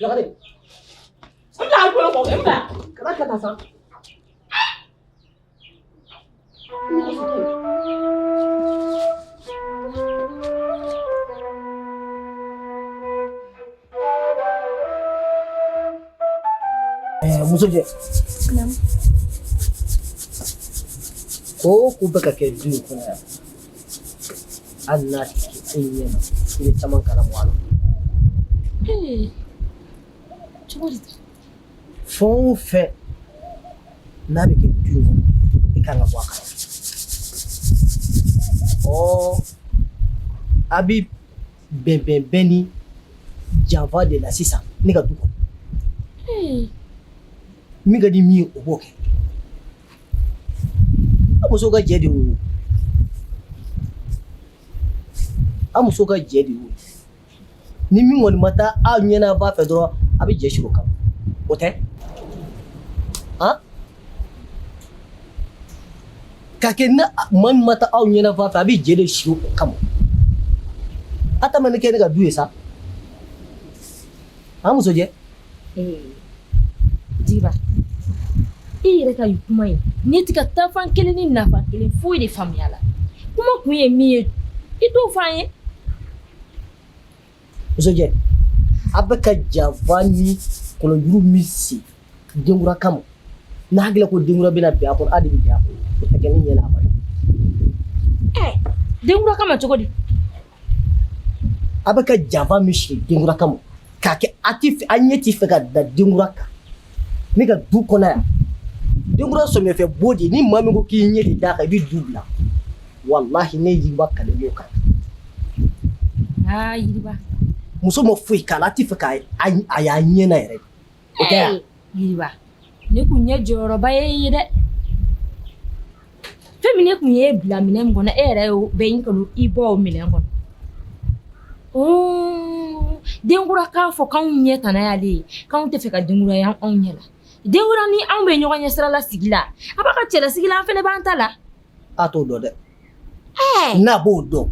Lagare. N bila a bolo kɔkɛ, n bila. Kana kɛ tan sa. Ɛɛ musojɛ. Naamu. Ko o ko bɛ ka kɛ du in kɔnɔ yan, hali n'a tɛ kɛ e ɲɛ na, i bɛ caman kalama a la. Ee, cogo di? Fɛn o fɛn n'a bɛ kɛ du in kɔnɔ, i kan ka bɔ a kalama. Ɔ a bɛ bɛnbɛnbɛn ni janfa de la sisan ne ka du kɔnɔ. Ee. Min ka di min ye, o b'o kɛ. A muso ka jɛ de y'o ye. A muso ka jɛ de y'o ye. Ni min kɔni ma taa aw ɲɛna b'a fɛ dɔrɔn, a bɛ jɛ siri o kama. O tɛ? Han? Ka kɛ ni maa min ma taa aw ɲɛna b'a fɛ, a bɛ jɛ de siri o kama. A ta ma ne kɛ ne ka du ye sa. Han musojɛ? Ee, Jigiba, i yɛrɛ ka kuma in, ne tɛ ka taafan kelen ni nafa kelen foyi de faamuya la. Kuma kun ye min ye, i t'o fɔ an ye. Musojɛ, a bɛ ka janfa ni kɔlɔnjuru min sen denkura kama, n'a hakili ko denkura bɛna bɛn a kɔrɔ, a de bɛ bɛn a kɔrɔ. O tɛ kɛ ne ɲɛ na abada. Ɛ, denkura kama cogo di? A bɛ ka janfa min siri denkura kama, k'a kɛ a ti fɛ, a ɲɛ ti fɛ ka da denkura kan ne ka du kɔnɔ yan. Denkura sɔmiyɛfɛ bo de, ni maa min ko k'i ɲɛ de d'a kan, i bɛ du bila. Walahi ne Yiriba kale b'o kan. Aa Yiriba. Muso ma foyi k'a la, a ti fɛ k'a a y'a ɲɛ na yɛrɛ. O tɛ yan. Yiriba, ne kun ye jɔyɔrɔba ye ye dɛ. Fɛn min ne kun ye bila minɛn min kɔnɔ, e yɛrɛ y'o bɛɛ ɲini ka i bɔ o minɛn kɔnɔ. Oo, denkura k'a fɔ k'anw ɲɛ tana y'ale ye, k'anw tɛ fɛ ka denkura ye anw ɲɛ la. Denkura ni anw bɛ ɲɔgɔn ɲɛ sira la sigi la, a b'a ka cɛlasigi la, an fɛnɛ b'an ta la. A t'o dɔn dɛ. N'a b'o dɔn,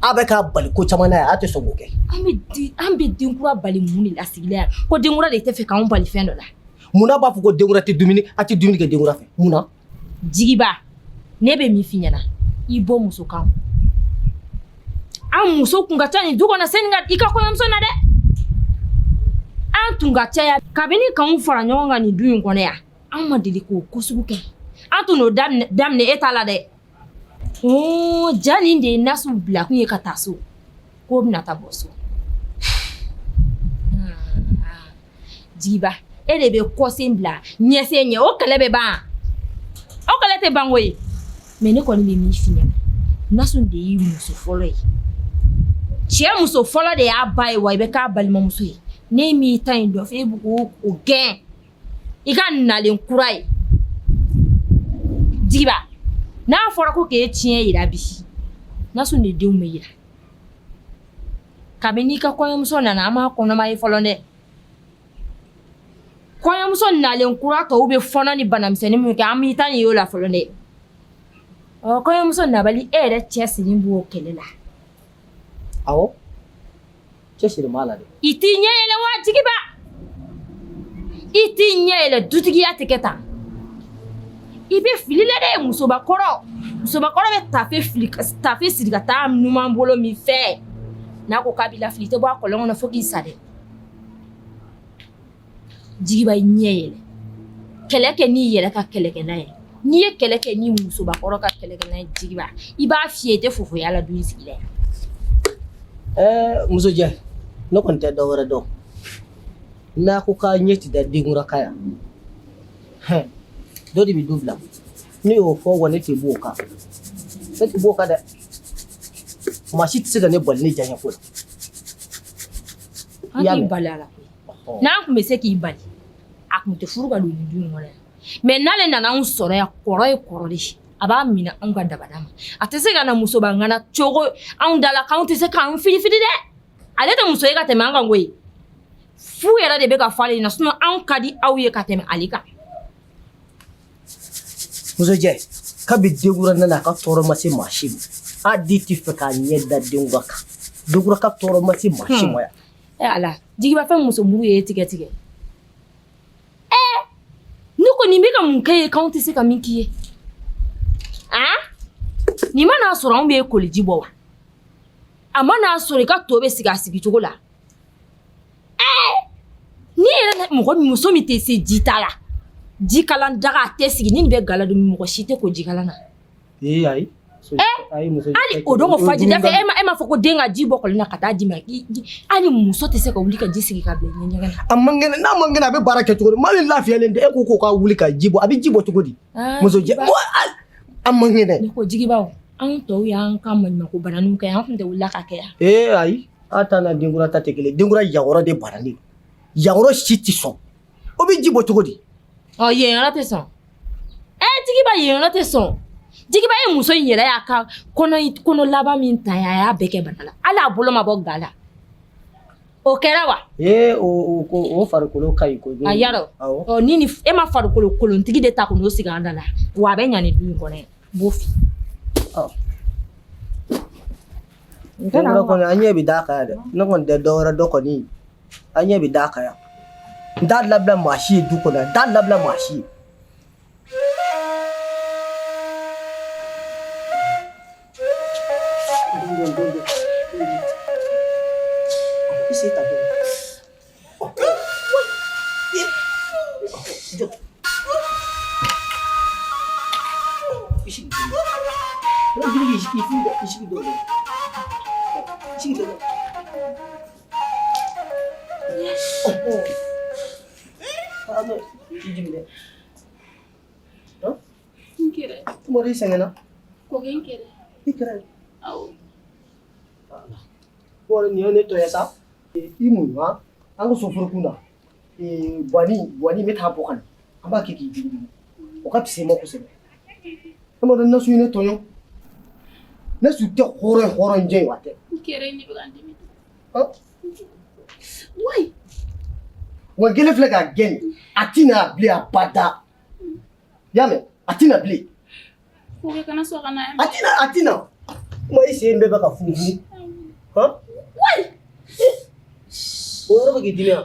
A bɛ k'a bali ko caman na yan, a tɛ sɔn k'o kɛ. An bɛ denkura bali mun de la sigila yan? Ko denkura de tɛ fɛ k'anw bali fɛn dɔ la. Munna b'a fɔ ko denkura tɛ dumuni, a tɛ dumuni kɛ denkura fɛ? Mun na? Jigiba, ne bɛ min f'i ɲɛna, i bɔ muso kan. An muso kun ka ca nin du kɔnɔ sani ka i ka kɔɲɔmuso na dɛ. An tun ka caya kabini k'anw fara ɲɔgɔn kan nin du in kɔnɔ yan. An ma deli k'o ko sugu kɛ. An tun n'o daminɛ e ta la dɛ. Ja nin de ye Nasu bila kun ye ka taa so k'o bɛna taa bɔ so. Jigiba, e de bɛ kɔsen bila ɲɛsen ɲɛ, o kɛlɛ bɛ ban, o kɛlɛ tɛ ban koyi. Mais ne kɔni bɛ min f'i ɲɛna, Nasu de y'i muso fɔlɔ ye, cɛ muso fɔlɔ de y'a ba ye, wa i bɛ k'a balimamuso ye. Ne m'i ta in dɔn fɛ, e bɛ k'o gɛn i ka nalen kura ye. Jigiba, n'a fɔra ko k'e tiɲɛ yira bi, Nasu de denw bɛ yira. Kabini i ka kɔɲɔmuso nana, an m'a kɔnɔma ye fɔlɔ dɛ. Kɔɲɔmuso nalen kura tɔw bɛ fɔɔnɔ ni banamisɛnnin min kɛ, an m'i ta nin y'o la fɔlɔ dɛ. Ɔ, kɔɲɔmuso nabali, e yɛrɛ cɛsiri b'o kɛlɛ la. Awɔ, cɛsiri b'a la dɛ. I t'i ɲɛ yɛlɛ wa Jigiba? I t'i ɲɛ yɛlɛ, dutigiya tɛ kɛ tan. I bɛ fili la dɛ, musobakɔrɔ. Musobakɔrɔ bɛ tafe fili, tafe siri ka taa numan bolo min fɛ. N'a ko k'a b'i lafili, i tɛ bɔ a kɔlɔn kɔnɔ fo k'i sa dɛ. Jigiba, i ɲɛ yɛlɛ. Kɛlɛ kɛ n'i yɛrɛ ka kɛlɛkɛlan ye. N'i ye kɛlɛ kɛ ni musobakɔrɔ ka kɛlɛkɛlan ye, Jigiba, i b'a fiyɛ, i tɛ fofoya la du in sigi la yan. Ɛɛ musojɛ, ne kɔni tɛ dɔ wɛrɛ dɔn. N'a ko k'a ɲɛ ti da denkura kan yan, hɛn, dɔ de bɛ du bila. Ne y'o fɔ wa ne tɛ b'o kan. Ne tɛ b'o kan dɛ. Maa si tɛ se ka ne bali ne diyaɲɛ ko la. An t'i bali a la koyi. N'an tun bɛ se k'i bali, a tun tɛ furu ka don nin du in kɔnɔ yan. Mais n'ale nana anw sɔrɔ yan, kɔrɔ ye kɔrɔ de ye. A b'a minɛ anw ka dabada ma. A tɛ se ka na musoba ŋana cogo anw da la k'anw tɛ se k'an filifili dɛ. Ale tɛ muso ye ka tɛmɛ an kan koyi. Fu yɛrɛ de bɛ ka fɔ ale ɲɛna, sinon anw ka di aw ye ka tɛmɛ ale kan. Musojɛ, kabi denkura nana, a ka tɔɔrɔ ma se maa si ma. A di tɛ fɛ k'a ɲɛ da denkura kan. Denkura ka tɔɔrɔ ma se maa si ma yan. E Ala, Jigiba, fɛn muso muru ye tigɛ tigɛ. Ɛɛ, ne ko nin bɛ ka mun kɛ ye k'anw tɛ se ka min k'i ye? Aa, nin ma n'a sɔrɔ anw bɛ koliji bɔ wa? A ma n'a sɔrɔ i ka to bɛ sigi a sigicogo la. Ɛɛ, n'i yɛrɛ mɔgɔ muso min tɛ se ji ta la, jikalan daga a tɛ sigi, ni nin bɛ gala dun, mɔgɔ si tɛ ko jikalan na. Ee ayi. Ayi muso. Hali o don ko fajida fɛ, e ma fɔ ko den ka ji bɔ kɔlɔn na ka taa di ma. Hali muso tɛ se ka wuli ka ji sigi ka bila ɲɛgɛn na. A man kɛnɛ, n'a man kɛnɛ, a bɛ baara kɛ cogo di? Maa min lafiyalen tɛ, e ko k'o ka wuli ka ji bɔ, a bɛ ji bɔ cogo di? Muso jɛ, a man kɛnɛ. Ne ko Jigibaw, anw tɔw y'an ka maɲumanko bananinw kɛ, an tun tɛ wuli ka kɛ yan. Ee ayi, a ta n'a denkura ta tɛ kelen. Denkura yakɔrɔ de bananen. Yakɔrɔ si tɛ sɔn. O bɛ ji bɔ cogo di? Ɔ, yen yɔrɔ tɛ sɔn. Ɛ Jigiba, yen yɔrɔ tɛ sɔn. Jigiba ye muso in yɛrɛ y'a ka kɔnɔ laban min ta, a y'a bɛɛ kɛ bana la. Hali a bolo ma bɔ ga la. O kɛra wa? Ee, o farikolo ka ɲi kojugu. A yarɔ. Ɔ, ni e ma farikolo kolontigi de ta k'o sigi an da la, wa a bɛ ɲa ni du in kɔnɔ yan. N b'o f'i ye. Ɔ. Denkura kɔni, an ɲɛ bɛ d'a kan yan dɛ. Ne kɔni tɛ dɔ wɛrɛ dɔn kɔni. An ɲɛ bɛ d'a kan yan. N t'a labila maa si ye du kɔnɔ yan. N t'a labila maa si ye. I sen ta dɔɔnin. Jɔ. I sigi dɔɔnin. I sigi dɔɔnin. I sigi dɔɔnin. I jigin dɛ. N kɛrɛ. Kuma i sɛgɛnna. Kɔkɛ n kɛrɛ. I kɛrɛ. Awɔ. Ko nin ye ne tɔ ye sa. I muɲu han. An ka so forokun na. Guwani bɛ taa bɔ ka na. An b'a kɛ k'i digi digi. O ka fisa i ma kosɛbɛ. E ma dɔn Nasu ye ne tɔɲɔ. Nasu tɛ hɔrɔn ye, hɔrɔn jɛ ye wa tɛ. N kɛrɛ ne bɛ ka n dimi. Wayi. Wa n kelen filɛ k'a gɛn nin. A tɛna bilen abada. I y'a mɛn? A tɛna bilen. Kɔkɛ kana sɔn ka na yan. A tɛna, a tɛna. Kuma i sen bɛɛ bɛ ka funufunu. Han? O yɔrɔ bɛ k'i dimi wa?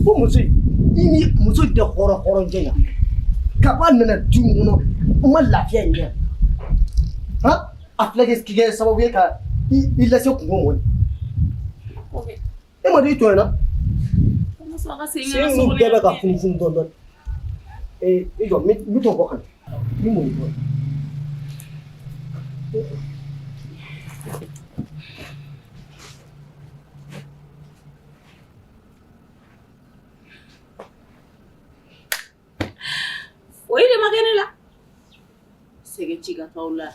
Ko muso in, i ni muso in tɛ hɔrɔn hɔrɔnjɛ ye kab'a nana du in kɔnɔ n ma lafiya in kɛ han a filɛ k'i kɛ sababu ye ka i lase kunko ma e ma dɔn i tɔɲɔna sen ninnu bɛɛ bɛ ka funufunu dɔɔnin dɔɔnin ee i jɔ n bɛ t'o bɔ ka na ni mun bɔ Foyi de ma kɛ ne la sɛgɛ ci ka t'aw la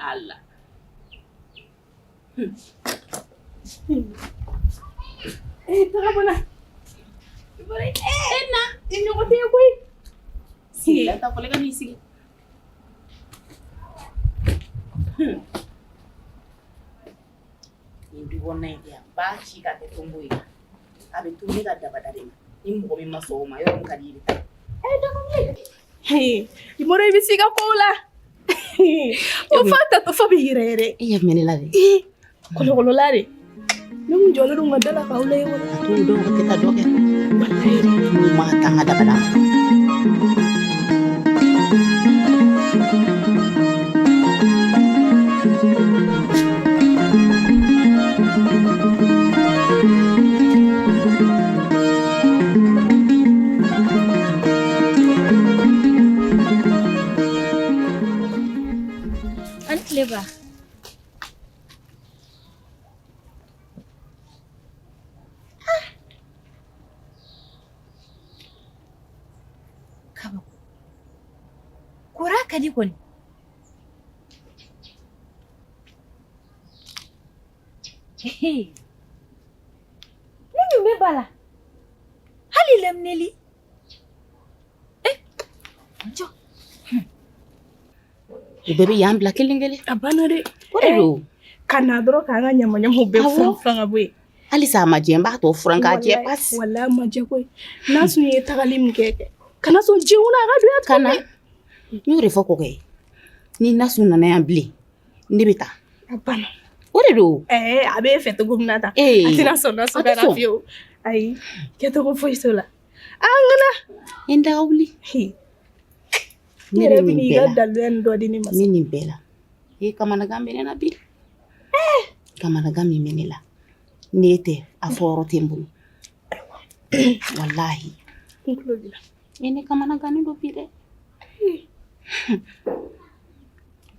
ala E taga bɔra e na i ɲɔgɔn tɛ koyi sigi la ta fɔlɔ ka n'i sigi Nin du kɔnɔna in yan b'a ci ka kɛ tonbo ye a bɛ to ne ka dabada de ma ni mɔgɔ min ma sɔn o ma yɔrɔ min ka di i bɛ taa i mɔrɔ i bɛ se i ka kow la o fa ta fa bɛ yɛrɛ yɛrɛ e ɲɛ bɛ ne la de kɔlɔkɔlɔla de ne kun jɔlen don ka da la k'aw lajɛ a t'o dɔn ka kɛ ka dɔ kɛ n'u ma taa n ka dabada ma An tile ba. Kabako. Kora ka di kɔni. Mun dun bɛ ba la? Hali laminɛli. Eh, jɔ. U bɛɛ bɛ yan bila kelen kelen. A banna dɛ. O de don. Ka na dɔrɔn k'an ka ɲamaɲamaw bɛɛ furan furan ka bɔ yen. Halisa a ma jɛ n b'a tɔ furan k'a jɛ pasi. Walahi a ma jɛ koyi. N'a sun ye tagali min kɛ kɛ. Kana sɔn jiw na a ka don yan Ka na. N y'o de fɔ kɔkɛ ye. Ni Nasun nana yan bilen, ne bɛ taa. A banna. O de don. Ɛɛ a bɛ e fɛ cogo min na tan. Ee. A tɛna sɔn Nasun A tɛ ka na sɔn. fiyewu. Ayi kɛcogo foyi t'o la. An kana. N da wuli. I Ne yɛrɛ bɛ nin bɛn'i bɛɛ ka la. daluya nin dɔ di ne ma. N bɛ nin bɛɛ la. E kamanagan bɛ ne na bi. Kamanagan min bɛ ne la. N'e tɛ a fɔ yɔrɔ tɛ n bolo. Walahi. N tulo b'i la. E ne kamanagannen don bi dɛ.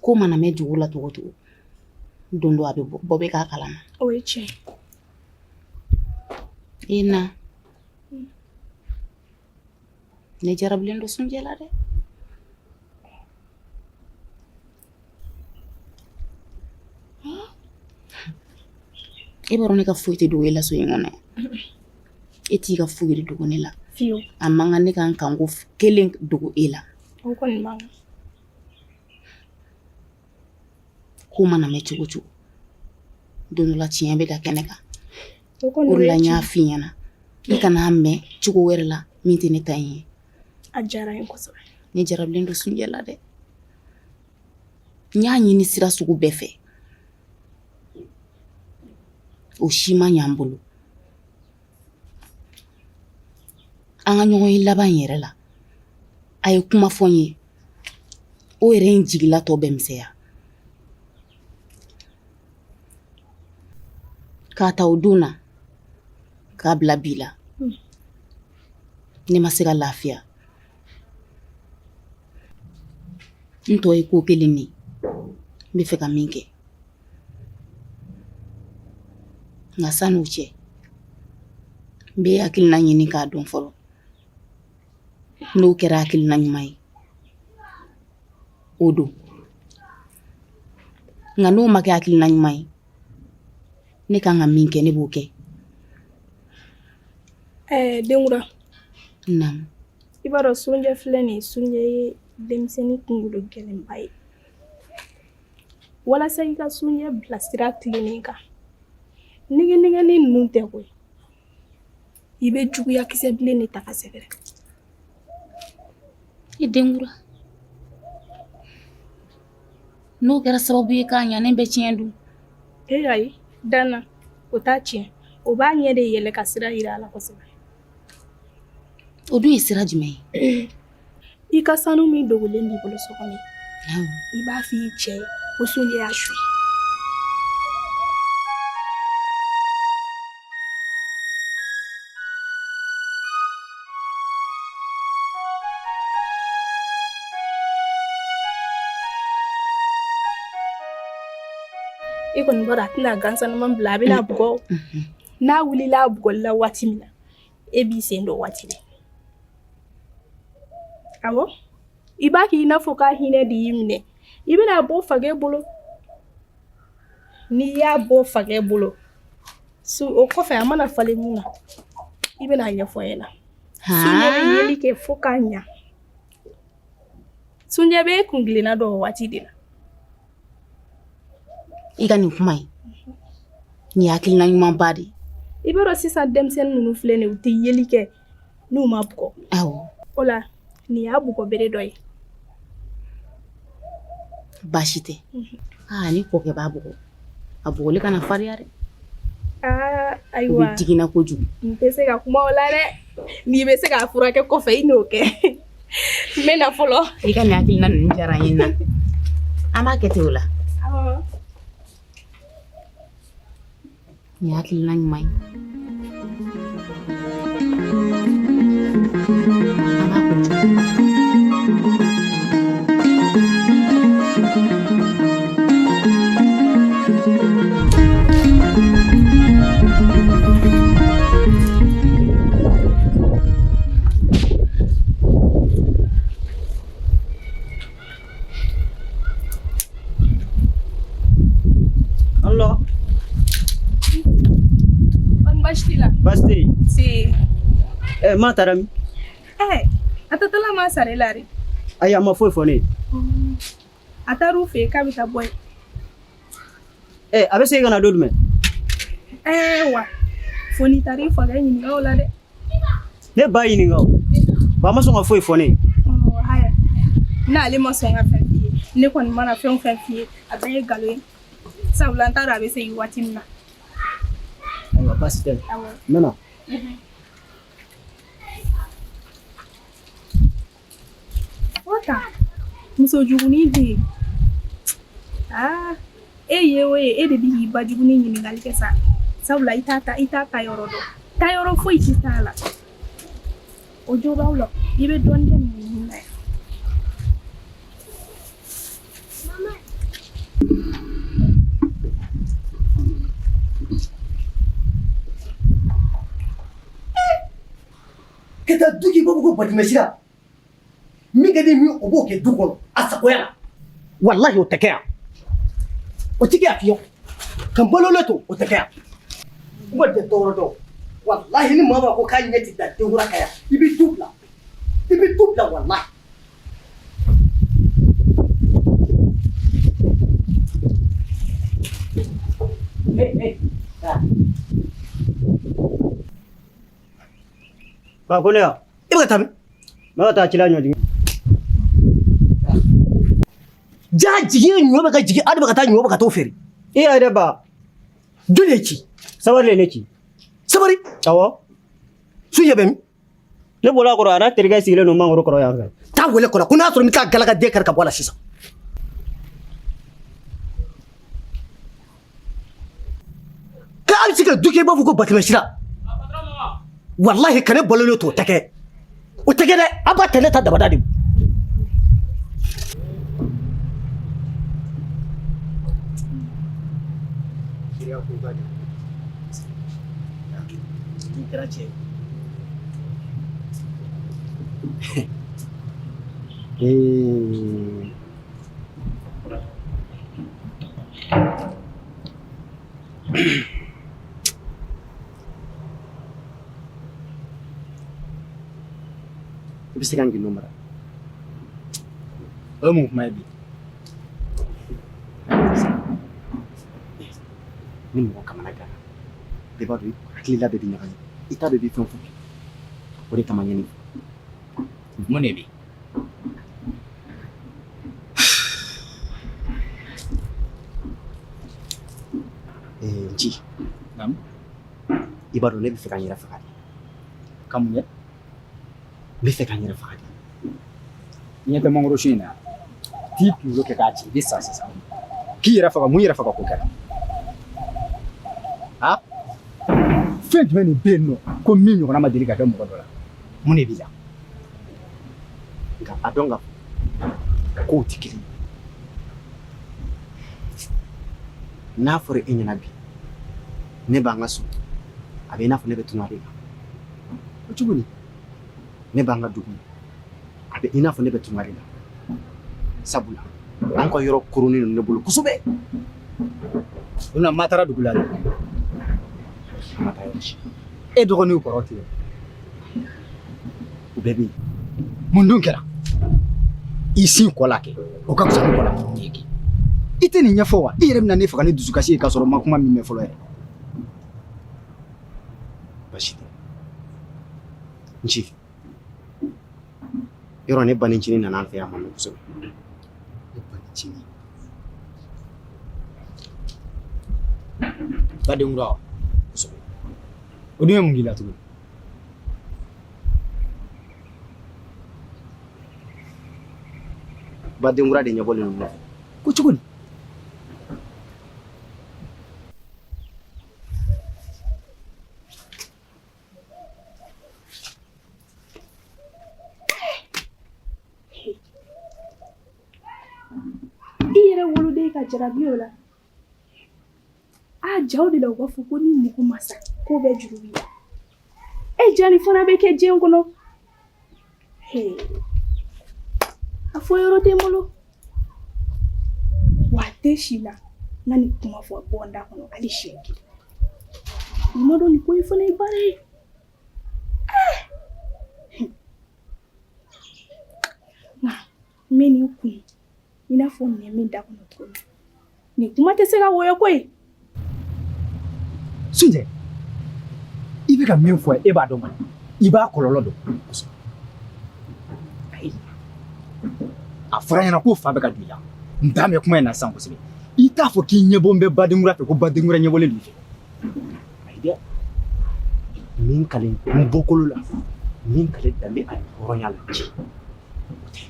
Ko mana mɛn dugu la cogo o cogo. Don dɔ a bɛ bɔ bɔ bɛ k'a kalama. O ye tiɲɛ ye. E na. Ne jarabilen don Sunjɛ la dɛ. E b'a dɔn ne ka foyi tɛ dogo e la so in kɔnɔ yan. E t'i ka foyi de dogo ne la. Fiyewu. A man kan ne ka n kanko kelen dogo e la. O kɔni man kan. Ko mana mɛn cogo o cogo. Don dɔ la tiɲɛ bɛ da kɛnɛ kan. O kɔni O de la ye n y'a tiɲɛ. f'i ɲɛna. I kan'a mɛn cogo wɛrɛ la min tɛ ne ta in ye. A diyara n ye kosɛbɛ. Ne jarabilen don Sunjɛ la dɛ. N y'a ɲini sira sugu bɛɛ fɛ. O si ma ɲɛ n bolo. An ka ɲɔgɔn ye laban in yɛrɛ la. A ye kuma fɔ n ye. O yɛrɛ ye n jigila tɔ bɛɛ misɛnya. K'a ta o don na k'a bila bi la ne ma se ka lafiya n tɔ ye ko kelen de ye n bɛ fɛ ka min kɛ nka san'o cɛ n bɛ hakilina ɲini k'a dɔn fɔlɔ n'o kɛra hakilina ɲuman ye o don nka n'o ma kɛ hakilina ɲuman ye ne kan ka min kɛ ne b'o kɛ Ɛɛ denkura naamu i b'a dɔn Sunjɛ filɛ nin ye Sunjɛ ye denmisɛnnin kunkolo gɛlɛnba ye walasa i ka Sunjɛ bila sira tilennen kan nɛgɛ-nɛgɛni ninnu tɛ koyi i bɛ juguya kisɛ bilen de ta k'a sɛgɛrɛ i denkura N'o kɛra sababu ye k'a ɲanen bɛɛ tiɲɛ dun? E ayi, Dana, o t'a tiɲɛ. O b'a ɲɛ de yɛlɛ ka sira yira a la kosɛbɛ. O dun ye sira jumɛn ye? I ka sanu min dogolen b'i bolo so kɔnɔ, i b'a fɔ i cɛ ye ko Sunjɛ y'a suɲɛ. I kɔni b'a dɔn a tɛna gansanman bila, a bɛna bugɔ. N'a wulila a bugɔli la waati min na, e b'i sen don waati de. Awɔ, i b'a k'i n'a fɔ k'a hinɛ de y'i minɛ. I bɛna bɔ fakɛ bolo. N'i y'a bɔ fakɛ bolo, su o kɔfɛ a mana falen mun na, i bɛna a ɲɛfɔ n ɲɛna. Sunjɛ bɛ yeli kɛ fo k'a ɲa. Sunjɛ bɛ kuntilenna dɔn o waati de la. I ka nin kuma in, nin ye hakilina ɲumanba de ye. I b'a dɔn sisan denmisɛnnin ninnu filɛ nin ye, u tɛ yeli kɛ n'u ma bugɔ. Awɔ. O la nin y'a bugɔ bere dɔ ye. Baasi tɛ. Aa ni kɔkɛ b'a bugɔ, a bugɔli kana farinya dɛ. Aa O ayiwa. bɛ digi n na kojugu. N tɛ se ka kuma o la dɛ. N'i bɛ se k'a furakɛ kɔfɛ i n'o kɛ. N bɛ na fɔlɔ. I ka nin hakilina ninnu diyara n ye na. An b'a kɛ ten o la. Awɔ. Nin ye hakilina ɲuman ye. An b'a kun. Allo. Kɔni baasi t'i la? Baasi tɛ yen. Si. Ɛ ma taara min? Ɛ a taatɔla ma sara e la de. Ayi a ma foyi fɔ ne ye. A taar'u fɛ yen k'a bɛ taa bɔ yen. Ɛ a bɛ segin ka na don jumɛn? Ɛɛ wa fo n'i taara i fakɛ ɲininka o la dɛ. Ne ba ɲininka o. Ba ma sɔn ka foyi fɔ ne ye. Ɔ haya n'ale ma sɔn ka fɛn f'i ye, ne kɔni mana fɛn o fɛn f'i ye, a bɛɛ ye nkalon ye. Sabula n t'a dɔn a bɛ segin waati min na. Ayiwa baasi tɛ. Awɔ. N bɛ na. O ta muso jugunin den aa e ye o ye e de bɛ k'i ba jugunin ɲininkali kɛ sa sabula i t'a ta i t'a ta yɔrɔ dɔn ta yɔrɔ foyi t'i t'a la o jo b'aw la i bɛ dɔɔnin kɛ nin na yan. Ka taa du k'i b'a fɔ ko batimɛsira min ka di min o b'o kɛ du kɔnɔ a sagoya la walahi o tɛ kɛ yan o tɛ kɛ yan fiyewu ka n balolen to o tɛ kɛ yan n kɔni tɛ dɔwɛrɛ dɔn walahi ni maa maa ko k'a ɲɛ ti da denkura kan yan i bɛ du bila i bɛ du bila walahi. Hey, hey. Ah. Ba ko ne ya. I bɛ ka taa min? N bɛ ka taa cila ɲɔjigin. Ja jigin ye ɲɔ bɛ ka jigin a de bɛ ka taa ɲɔ bɛ ka t'o feere. I y'a ye dɛ ba. Jɔni y'i ci? Sabari de ye ne ci. Sabari? Awɔ. Sunjɛ bɛ min? Ne bɔra a kɔrɔ a n'a terikɛ sigilen don mangoro kɔrɔ yan fɛ. Taa wele kɔnɔ ko n'a sɔrɔ n bɛ taa galaka den kari ka bɔ a la sisan. Ka hali se ka du kɛ i b'a fɔ ko batimɛsira. Walahi ka ne balolen to o tɛ kɛ. O tɛ kɛ dɛ. An b'a tɛ ne ta dabada de. Nin kɛra cɛ ye. Ee. I bɛ se ka n gindo mara. O ye mun kuma ye bi? Ni mɔgɔ kamana ganna, bɛɛ b'a dɔn i hakilila bɛɛ bɛ ɲagami. I t'a dɔn i bɛ fɛn fɔ. O de kama n ye nin fɔ. Mun de bɛ yen? Nci. Naamu. I b'a dɔn ne bɛ fɛ ka n yɛrɛ faga de. Ka mun kɛ? N bɛ fɛ ka n yɛrɛ faga de. I ɲɛ tɛ mangoro sun in na? T'i kunkolo kɛ k'a ci, i bɛ sa sisan. K'i yɛrɛ faga, mun yɛrɛ faga ko kɛra? Ha? Fɛn jumɛn de bɛ yen nɔ ko min ɲɔgɔnna ma deli ka kɛ mɔgɔ dɔ la? Mun de b'i la? Nka a dɔn ka fɔ kow tɛ kelen ye. N'a fɔra e ɲɛna bi ne b'an ka so, a bɛ i n'a fɔ ne bɛ tunga de kan. O cogo di? Ne b'an ka dugu, a bɛ i n'a fɔ ne bɛ tunga de la. Sabula an ka yɔrɔ koronnen don ne bolo kosɛbɛ. O na ma taara dugu la dɛ. Ma taa yɔrɔ si. E dɔgɔninw kɔrɔ tɛ yen. U bɛɛ bɛ yen. Mun dun kɛra? I sin kɔ la kɛ, o ka fisa ni kɔ la ye kɛ. I tɛ nin ɲɛfɔ wa? I yɛrɛ bɛna ne faga ni dusukasi ye k'a sɔrɔ n ma kuma min mɛn fɔlɔ yɛrɛ. Baasi tɛ. Nci, yɔrɔ ne banicinin nana an fɛ yan a ma mɛn kosɛbɛ. Ne banicinin. Badenkura. Kosɛbɛ. O dun ye mun k'i la tuguni? Badenkura de ɲɛbɔlen don ne fɛ. Ko cogo di? I yɛrɛ woloden ka jarabi o la. A jaw de la u b'a fɔ ko ni mɔgɔ ma sa k'o bɛɛ juru b'i la. E ja nin fana bɛ kɛ diɲɛ kɔnɔ. He. A fɔ yɔrɔ tɛ n bolo. Wa a tɛ si la n ka nin kuma fɔ bɔ n da kɔnɔ hali siɲɛ kelen. I ma dɔn nin ko in fana ye baara ye. Nka n bɛ nin kun i n'a fɔ nɛn bɛ da kɔnɔ cogo min. Nin kuma tɛ se ka wɔyɔ koyi. Sunjɛ, i bɛ ka min fɔ e b'a dɔn wa? I b'a kɔlɔlɔ dɔn. Ayi. A fɔra n ɲɛna ko fa bɛ ka don i la. N t'a mɛn kuma in na sisan kosɛbɛ. I t'a fɔ k'i ɲɛbɔ bɛ badenkura fɛ ko badenkura ɲɛbɔlen don i fɛ. Ayi dɛ. Min kale n bɔkolo la, min kale danbe ani hɔrɔnya la ci. O tɛ.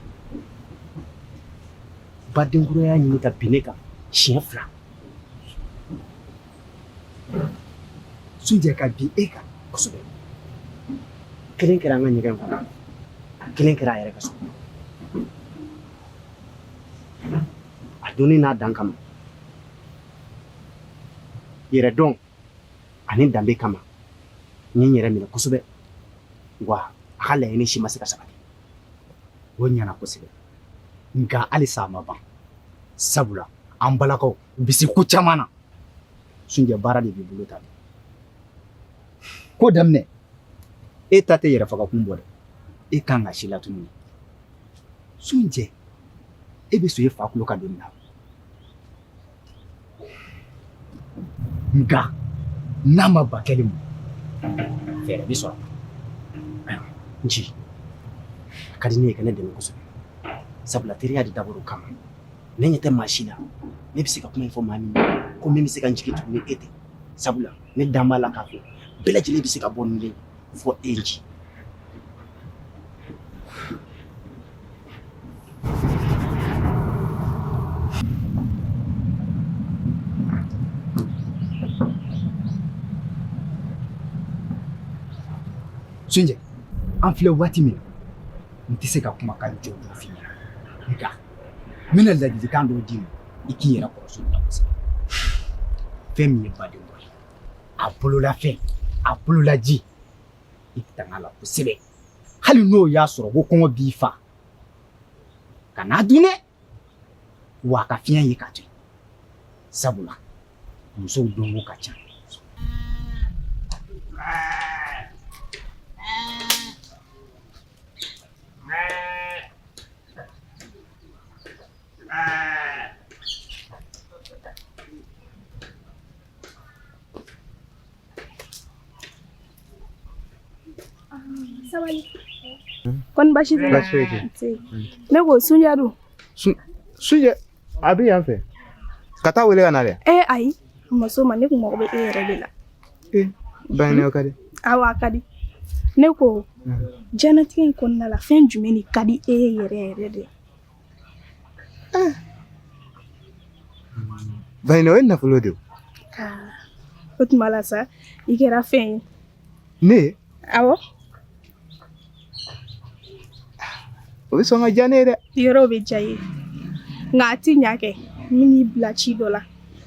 Badenkura y'a ɲini ka bin ne kan siɲɛ fila. Sunjɛ ka bin e kan. Kosɛbɛ. Kelen kɛra an ka ɲɛgɛn kɔnɔ, kelen kɛra a yɛrɛ ka so. A donni n'a dan kama, yɛrɛdɔn ani danbe kama, n ye n yɛrɛ minɛ kosɛbɛ. Wa a ka laɲini si ma se ka sabati. O ɲɛna kosɛbɛ. Nka halisa a ma ban. Sabula an balakaw u bɛ se ko caman na. Sunjɛ baara de b'i bolo ta. Ko daminɛ, e ta tɛ yɛrɛfagakun bɔ dɛ. E kan ka si latunu. Sunjɛ, e bɛ sɔn e fa kulo ka don nin na. Nka n'a ma ban kɛli ma, fɛɛrɛ bɛ sɔrɔ. Ayiwa, Nci, a ka di ne ye ka ne dɛmɛ kosɛbɛ. Sabula teriya de dabɔra o kama. Ne ɲɛ tɛ maa si la, ne bɛ se ka kuma in fɔ maa min ye, ko min bɛ se ka n jigi tugu ni e tɛ. Sabula ne dan b'a la k'a fɔ bɛɛ lajɛlen bɛ se ka bɔ nin fɔ e Nci. Sunjɛ, an filɛ waati min na, n tɛ se ka kumakan jɔnjɔn f'i ɲɛna. Nka n bɛna ladilikan dɔ d'i ma, i k'i yɛrɛ kɔlɔsi o la kosɛbɛ. Fɛn min ye badenkura ye, a bololafɛn, a bololaji, i tanga a la kosɛbɛ. Hali n'o y'a sɔrɔ ko kɔngɔ b'i fa, kan'a dun dɛ, wa a ka fiɲɛ ye k'a to yen. Sabula musow donko ka ca. Sabali. Kɔni baasi tɛ? Baasi foyi tɛ. Nse. Ne ko Sunjɛ dun? Sunjɛ a bɛ yan fɛ. Ka taa wele ka na dɛ. Ee ayi, Muso ma ne kun mago bɛ e yɛrɛ de la. Baɲinɛ, o ka di. Awɔ, a ka di. Ne ko diɲɛnatigɛ in kɔnɔna la, fɛn jumɛn de ka di e ye yɛrɛ yɛrɛ de? Baɲinɛ, o ye nafolo de ye. Aa, o tuma la sa, i kɛra fɛn ye. Ne? Awɔ. O bɛ sɔn ka diya ne ye dɛ. Yɔrɔ bɛ diya i ye, nka a ti ɲa kɛ. N bɛn'i bila ci dɔ la,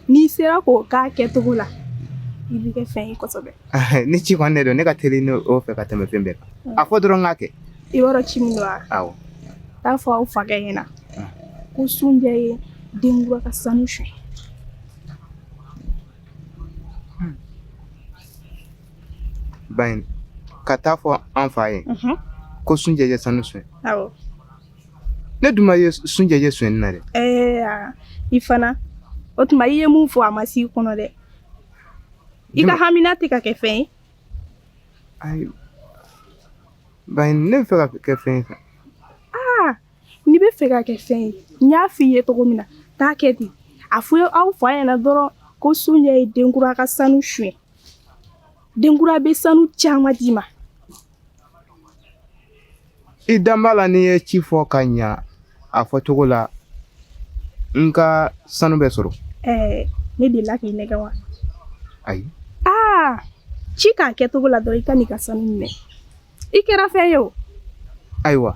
n'i sera k'o k'a kɛcogo la, i bɛ kɛ fɛn ye kosɛbɛ. Ni ci kɔni de don, ne ka teli n'o fɛ ka tɛmɛ fɛn bɛɛ kan. A fɔ dɔrɔn n k'a kɛ. I b'a dɔn ci min don wa? Awɔ. Taa fɔ aw fakɛ ɲɛna ko Sunjɛ ye denkura ka sanu suɲɛ. Baɲinɛ, ka taa fɔ an fa ye ko Sunjɛ ye sanu suɲɛ? Awɔ. Ne dun ma ye Sunjɛ ye suɲɛni na dɛ. Ɛɛ, i fana, o tuma i ye mun fɔ, a ma s'i kɔnɔ dɛ. I ka hamina tɛ ka kɛ fɛn ye. Ayi Baɲinɛ, ne bɛ fɛ ka kɛ fɛn ye sa. Aa, n'i bɛ fɛ ka kɛ fɛn ye, n y'a f'i ye cogo min na, taa kɛ ten. A fɔ aw fa ɲɛna dɔrɔn ko Sunjɛ ye denkura ka sanu suɲɛ. Denkura bɛ sanu caman d'i ma. I dan b'a la, n'i ye ci fɔ ka ɲa a fɔcogo la, n ka sanu bɛ sɔrɔ. Ɛɛ, ne delila k'i nɛgɛn wa? Ayi. Aa, ci k'a kɛcogo la dɔrɔn, i ka n'i ka sanu minɛ. I kɛra fɛn ye o. Ayiwa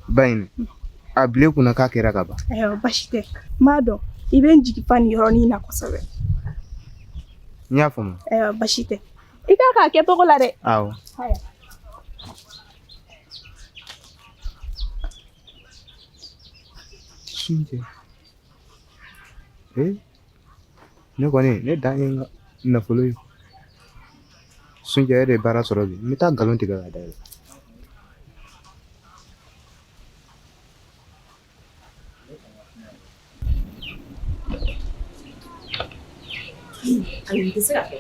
Baɲinɛ, a bila i kunna k'a kɛra ka ban. Ayiwa, basi tɛ. N b'a dɔn i bɛ n jigi fa nin yɔrɔnin na kosɛbɛ. N y'a faamu. Ayiwa, basi tɛ. I k'a k'a kɛcogo la dɛ. Awɔ. Ayiwa. Sunjɛ, ee, ne kɔni, ne dan ye n ka nafolo ye. Sunjɛ, e de ye baara sɔrɔ bi. N bɛ taa nkalon tigɛ ka da i la. Ayi, nin tɛ se ka kɛ.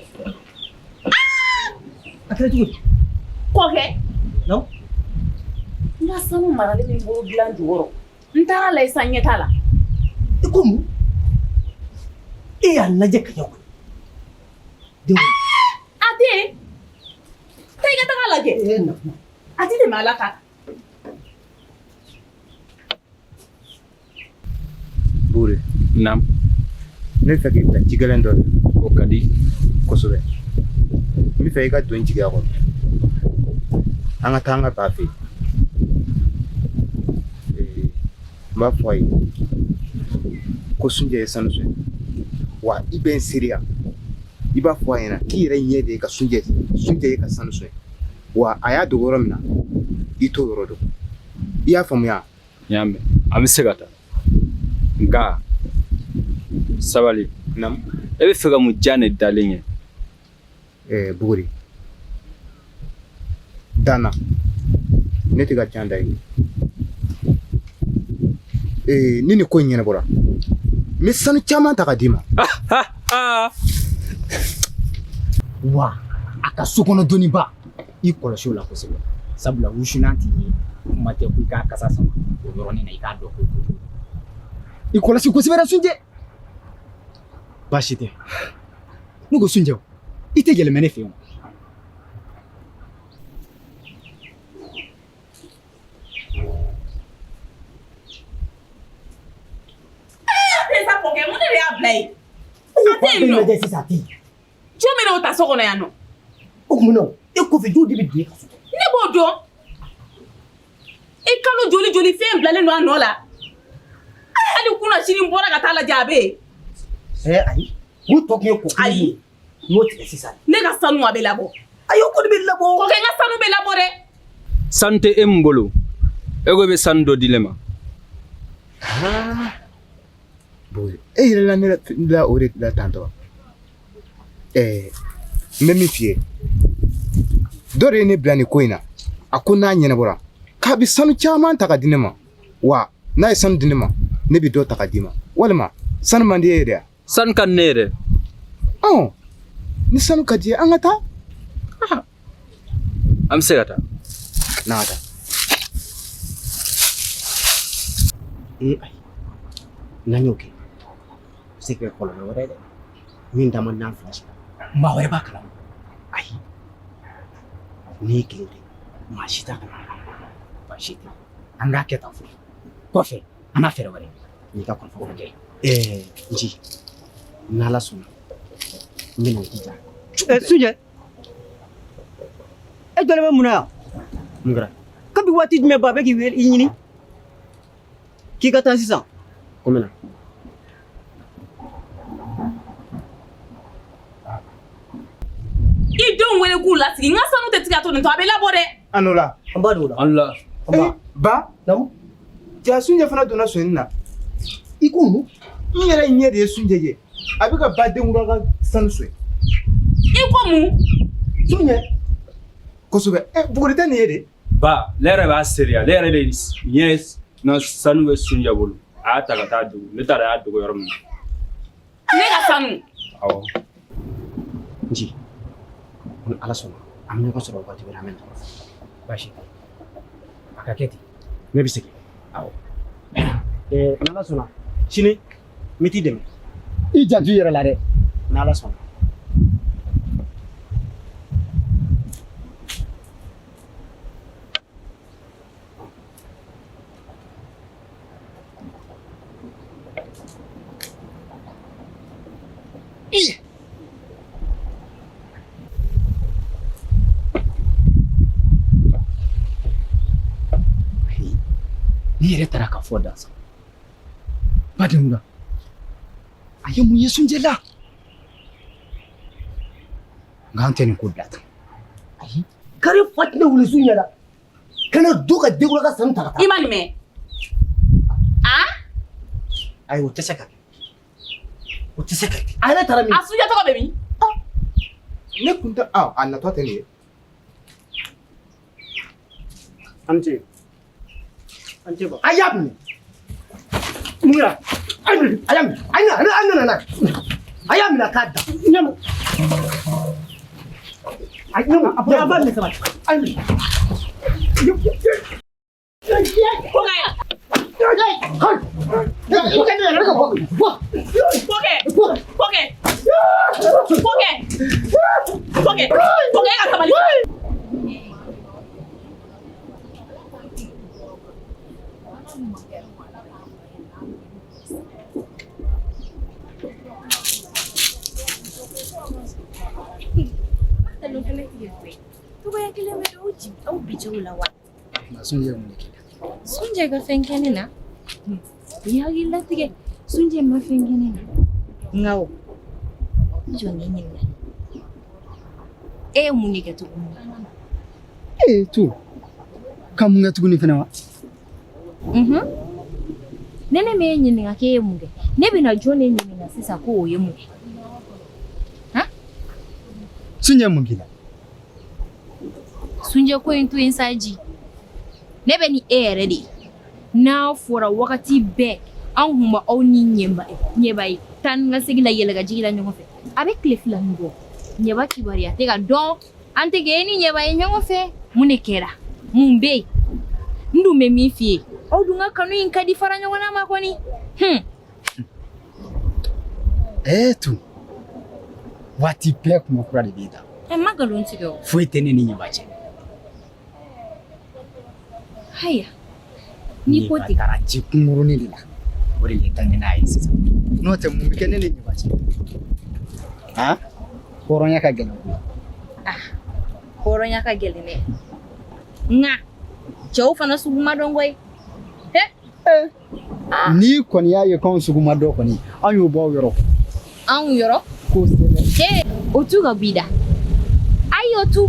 A kɛra cogo di? Kɔkɛ. Non. N ka sanu maralen min bolo dilan jukɔrɔ, n taara lajɛ sisan, ɲɛ t'a la. I ko mun? E y'a lajɛ ka ɲɛ koyi. Denw. A tɛ yen. Taa i ka taga lajɛ. Ee, na kuma. A tɛ tɛmɛ Ala kan. Bure. Naam. Ne bɛ fɛ k'i bila ci gɛlɛn dɔ la. O ka di. Kosɛbɛ. N bɛ fɛ i ka don jigiya kɔnɔ. An ka taa an ka ba fɛ yen. N b'a fɔ a ye ko Sunjɛ ye sanu suɲɛ. Wa i bɛ n seereya. I b'a fɔ a ɲɛna k'i yɛrɛ ɲɛ de ye ka Sunjɛ ye ka sanu suɲɛ. Wa a y'a dogo yɔrɔ min na, i t'o yɔrɔ dɔn. I y'a faamuya? N y'a mɛn. An bɛ se ka taa, nka sabali. Naamu. E bɛ fɛ ka mun diya ne dalen ye? Ɛɛ Buguri, danna ne tɛ ka can da ye. Ee, ni nin ko in ɲɛnabɔra, n bɛ sanu caman ta ka d'i ma. Wa a ka so kɔnɔ doniba, i kɔlɔsi o la kosɛbɛ, sabula wusulan t'i ye, kuma tɛ ko i k'a kasa sama o yɔrɔnin na i k'a dɔn ko kojugu. I kɔlɔsi kosɛbɛ dɛ Sunjɛ. Baasi tɛ. Ne ko Sunjɛ, i tɛ yɛlɛmɛ ne fɛ yen wa? Sa kɔkɛ, mun de y'a bila yen? A tɛ yen nɔ. Sisan a tɛ yen. Jɔn bɛ n'o ta so kɔnɔ yan nɔ? O tuma na, e kɔfɛ jɔn de bɛ don e ka so? Ne b'o dɔn. E, kalo joli joli fɛn bilalen don a nɔ la. Hali kunna sini n bɔra ka taa lajɛ, a bɛ yen. Ɛɛ ayi, o tɔ tun ye ko kelen ye. N y'o tigɛ sisan. Ne ka sanu, a bɛ labɔ. Ayi, o kɔni bɛ labɔ. Kɔkɛ, n ka sanu bɛ labɔ dɛ. Sanu tɛ e min bolo, e ko i bɛ sanu dɔ di ne ma. Buguri, e yɛrɛ la ne la o de la tantɔ. Ɛɛ, n bɛ min f'i ye, dɔ de ye ne bila nin ko in na. A ko n'a ɲɛnabɔra, k'a bɛ sanu caman ta ka di ne ma. Wa n'a ye sanu di ne ma, ne bɛ dɔ ta ka d'i ma. Walima sanu man di e ye dɛ? Sanu ka di ne ye dɛ. Ɔ, ni sanu ka di ye, an ka taa. An bɛ se ka taa. N'an ka taa. Ee ayi, n'an y'o kɛ, o bɛ se ka kɛ kɔlɔlɔ wɛrɛ ye dɛ. Min da man d'an fila si la. Maa wɛrɛ b'a kalama? Ayi, n'i kelen tɛ, maa si t'a kalama. Baasi tɛ, an k'a kɛ tan fɔlɔ, kɔfɛ an n'a fɛɛrɛ wɛrɛ. N'i ka kɔrɔfɔ o bɛ kɛ. Ɛɛ Nci, n'Ala sɔnna, n bɛna n jija. Sunjɛ, e jɔlen bɛ mun na yan? Mun kɛra? Kabi waati jumɛn ba bɛ k'i wele, i ɲini k'i ka taa sisan? Ko n bɛ na. I denw wele k'u lasigi, n ka sanu tɛ tigɛ to nin to, a bɛ labɔ dɛ. A n'o la. An b'a don o la. An la. Ba. Naamu. Ja Sunjɛ fana donna sonyɛni na. I ko mun? N yɛrɛ ɲɛ de ye Sunjɛ ye. A bɛ ka ba denkura ka sanu sonya. I ko mun? Sunjɛ. Kosɛbɛ. Buguri tɛ nin ye de. Ba, ne yɛrɛ b'a seereya, ne yɛrɛ de ɲɛ na sanu bɛ Sunjɛ bolo. A y'a ta ka taa dogo. Ne taara a y'a dogo yɔrɔ min na. Ne ka sanu. Awɔ. Nci, ni Ala sɔnna, an bɛ ɲɔgɔn sɔrɔ waati wɛrɛ, an bɛ na. Baasi tɛ, a ka kɛ ten. Ne bɛ segin. Awɔ. N'Ala sɔnna, sini n bɛ t'i dɛmɛ. I janto i yɛrɛ la dɛ. N'Ala sɔnna. N'i yɛrɛ taara ka fɔ dansa badenkura a ye mun ye Sunjɛ la? Nka an tɛ nin ko bila tan. Ayi, kari fa tɛna wuli Sunjɛ la ka na don ka denkura ka sanu ta ka taa. I ma nin mɛn? Ayi, o tɛ se ka kɛ, o tɛ se ka kɛ. A yɛrɛ taara min? A Sunjɛ tɔgɔ bɛ min? Ne kun tɛ a natɔ tɛ nin ye. An ce. An ce ba. A y'a minɛ. Mun kɛra? A y'a minɛ. A nana n'a ye. A y'a minɛ k'a da. Ɲamu. A ɲamu. A b'a minɛ sabali. A y'a minɛ. Kokɛ. Kokɛ. Kokɛ. Kokɛ. Kokɛ ka sabali. Togoya kelen bɛ aw aw bi cogo la wa? Nka Sunjɛ ye mun de k'i la? Sunjɛ ka fɛn kɛ ne na. I hakili latigɛ, Sunjɛ ma fɛn kɛ ne na. Nka o, i jɔ ne ɲininka. E ye mun de kɛ tuguni? Ee to, ka mun kɛ tuguni fɛnɛ wa? Ne ne m'e ɲininka k'e ye mun kɛ. Ne bɛna jɔn de ɲininka sisan ko o ye mun kɛ? Sunjɛ mun k'i la? Sunjɛ ko in to yen sa Ji. Ne bɛ ni e yɛrɛ de ye. N'a fɔra wagati bɛɛ anw kun bɛ aw ni ɲɛba ye taa ni ka segin la, yɛlɛ ka jigin la ɲɔgɔn fɛ. A bɛ tile 2 nin bɔ. Ɲɛba kibaruya tɛ ka dɔn. An tɛ k'e ni ɲɛba ye ɲɔgɔn fɛ. Mun de kɛra? Mun bɛ yen? N dun bɛ min f'i ye, aw dun ka kanu in ka di fara ɲɔgɔn na ma kɔni. To, waati bɛɛ kuma kura de b'i da. Ɛ, ma nkalon tigɛ o. Foyi tɛ ne ni ɲɛba cɛ. Haya, n'i ko ten. Ɲɛba taara ci kunkurunin de la, o de ye taa ne n'a ye sisan. N'o tɛ mun bɛ kɛ ne ni ɲɛba cɛ? Han, hɔrɔnya ka gɛlɛn koyi. Ah, hɔrɔnya ka gɛlɛn dɛ. Nka cɛw fana sugu ma dɔn koyi. N'i kɔni y'a ye k'anw sugu ma dɔn kɔni, an y'o bɔ aw yɔrɔ. Anw yɔrɔ? Kosɛbɛ. Ee, o tu ka b'i da. Ayi, o tu.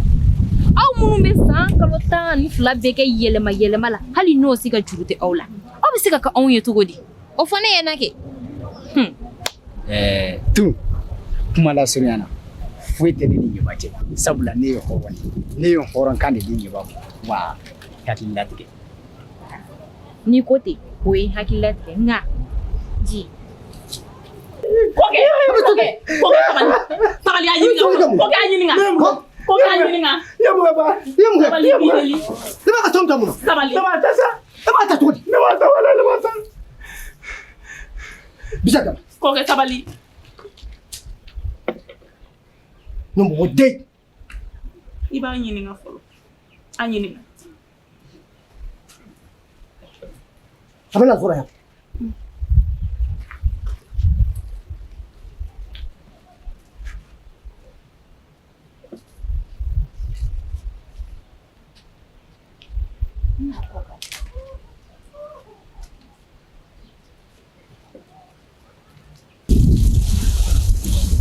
Aw minnu bɛ san kalo 12 bɛɛ kɛ yɛlɛma yɛlɛma la, hali n'o si ka juru tɛ aw la, aw bɛ se ka kɛ anw ye cogo di? O fɔ ne ɲɛna kɛ. Tu, kuma lasurunya na, foyi tɛ ne ni ɲɛba cɛ, sabula ne ye hɔrɔn ye. Ne ye hɔrɔnkan de di ɲɛba ma, wa hakili latigɛ. N'i ko ten, o ye hakili latigɛ. Nka Ji. Kokɛ, kokɛ, kokɛ sabali. Sabali, a ɲininka. Kokɛ a ɲininka. Kokɛ a ɲininka. I ye mun kɛ ba? I ye mun kɛ? Sabali, I ye mun kɛ? i b'i deli. Ne b'a ka sanu ta mun na? Sabali. Ne b'a ta sa. E b'a ta cogo di? Ne b'a ta wala, ne b'a ta. Bisa dama. Kokɛ sabali. Ni mɔgɔ den. I b'a ɲininka fɔlɔ. A ɲininka. A bɛna sɔrɔ yan.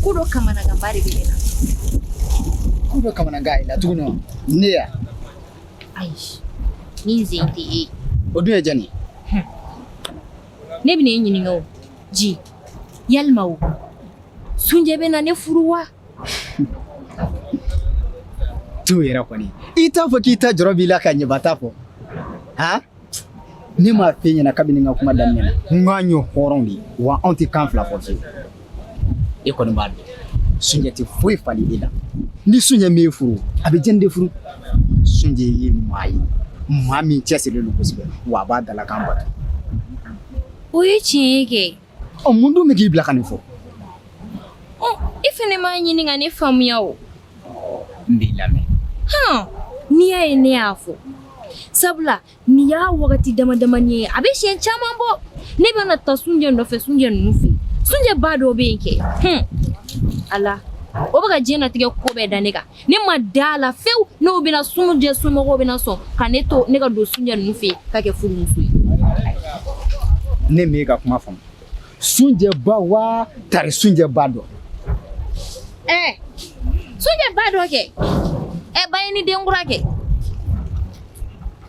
Ko dɔ kamanaganba de bɛ ne na. Ko dɔ kamanagan i la tuguni wa? Ne ya? Ayi, ni n sen tɛ e ye. O dun ye jɔni ye? Ne bɛna e ɲininka o ji yalima o Sunjɛ bɛ na ne furu wa? T'o yɛrɛ kɔni. I t'a fɔ k'i ta jɔrɔ b'i la ka ɲɛbata fɔ. Han? Ne m'a f'e ɲɛna kabini n ka kuma daminɛ na. N k'an ye hɔrɔnw de ye wa anw tɛ kan fila fɔ fiyewu. E kɔni b'a dɔn Sunjɛ tɛ foyi falen e la. Ni Sunjɛ m'e furu, a bɛ jɛni de furu. Sunjɛ ye maa ye, maa min cɛsirilen don kosɛbɛ wa a b'a dalakan bato. O ye tiɲɛ ye kɛ. Ɔ mun dun bɛ k'i bila ka nin fɔ? Ɔ i fana m'a ɲini ka ne faamuya o. N b'i lamɛn. Hɔn n'i y'a ye ne y'a fɔ sabula nin y'a wagati dama damani ye a bɛ siɲɛ caman bɔ ne bɛna taa Sunjɛ nɔfɛ Sunjɛ ninnu fɛ yen Sunjɛ ba dɔ bɛ yen kɛ hun ala o bɛ ka diɲɛnatigɛ ko bɛɛ da ne kan ne ma da a la fewu n'o bɛna Sunjɛ somɔgɔw bɛna sɔn ka ne to ne ka don Sunjɛ ninnu fɛ yen ka kɛ furumuso ye. Ne m'e ka kuma faamu. Sunjɛ ba wa tari Sunjɛ ba dɔ. Ɛɛ Sunjɛ ba dɔ kɛ ɛ Bayini denkura kɛ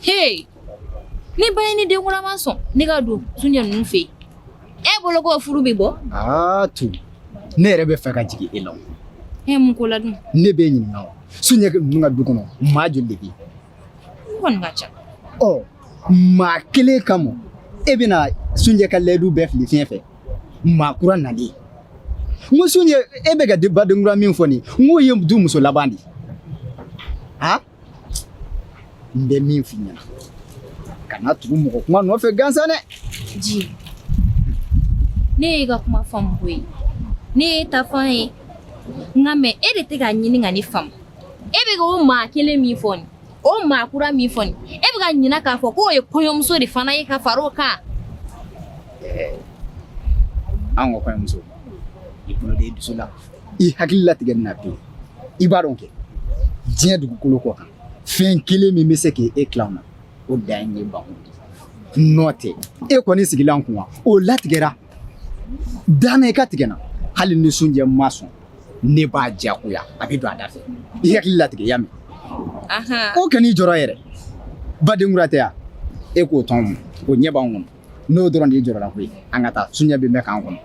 he ni Bayini denkura ma sɔn ne ka don Sunjɛ ninnu fɛ yen e bolo ko furu bɛ bɔ. Aa tu ne yɛrɛ bɛ fɛ ka jigin e la o. E mun ko la dun? Ne b'e ɲininka o Sunjɛ ninnu ka du kɔnɔ maa joli de bɛ yen? U kɔni ka ca. Ɔ maa kelen kama e bɛna Sunjɛ ka layidu bɛɛ fili fiɲɛ fɛ maa kura nalen n ko Sunjɛ e bɛ ka ba denkura min fɔ nin n k'o ye du muso laban de ye ha n bɛ min f'i ɲɛna kana tugu mɔgɔ kuma nɔfɛ gansan dɛ. Ji ne y'e ka kuma faamu koyi ne y'e ta fan ye nka mɛ e de tɛ k'a ɲini ka ne faamu e bɛ ka o maa kelen min fɔ nin o maa kura min fɔ nin e bɛ ka ɲinɛ k'a fɔ k'o ye kɔɲɔmuso de fana ye ka fara o kan. An ka kɔɲɔmuso i bolo de dusu la i hakili latigɛ nin na pewu i b'a dɔn kɛ diɲɛ dugukolo kɔ kan fɛn kelen min bɛ se k'e tila na o dan ye banko de n'o tɛ e kɔni sigilen an kun wa o latigɛra dan i ka tigɛ na hali ni Sunjɛ ma sɔn ne b'a diyagoya a bɛ don a da fɛ i hakili latigɛ y'a mɛn o kan'i jɔrɔ yɛrɛ badenkura tɛ yan e k'o tɔn o ɲɛ b'an kɔnɔ n'o dɔrɔn de ye jɔrɔla ko ye an ka taa Sunjɛ bɛ mɛn k'an kɔnɔ.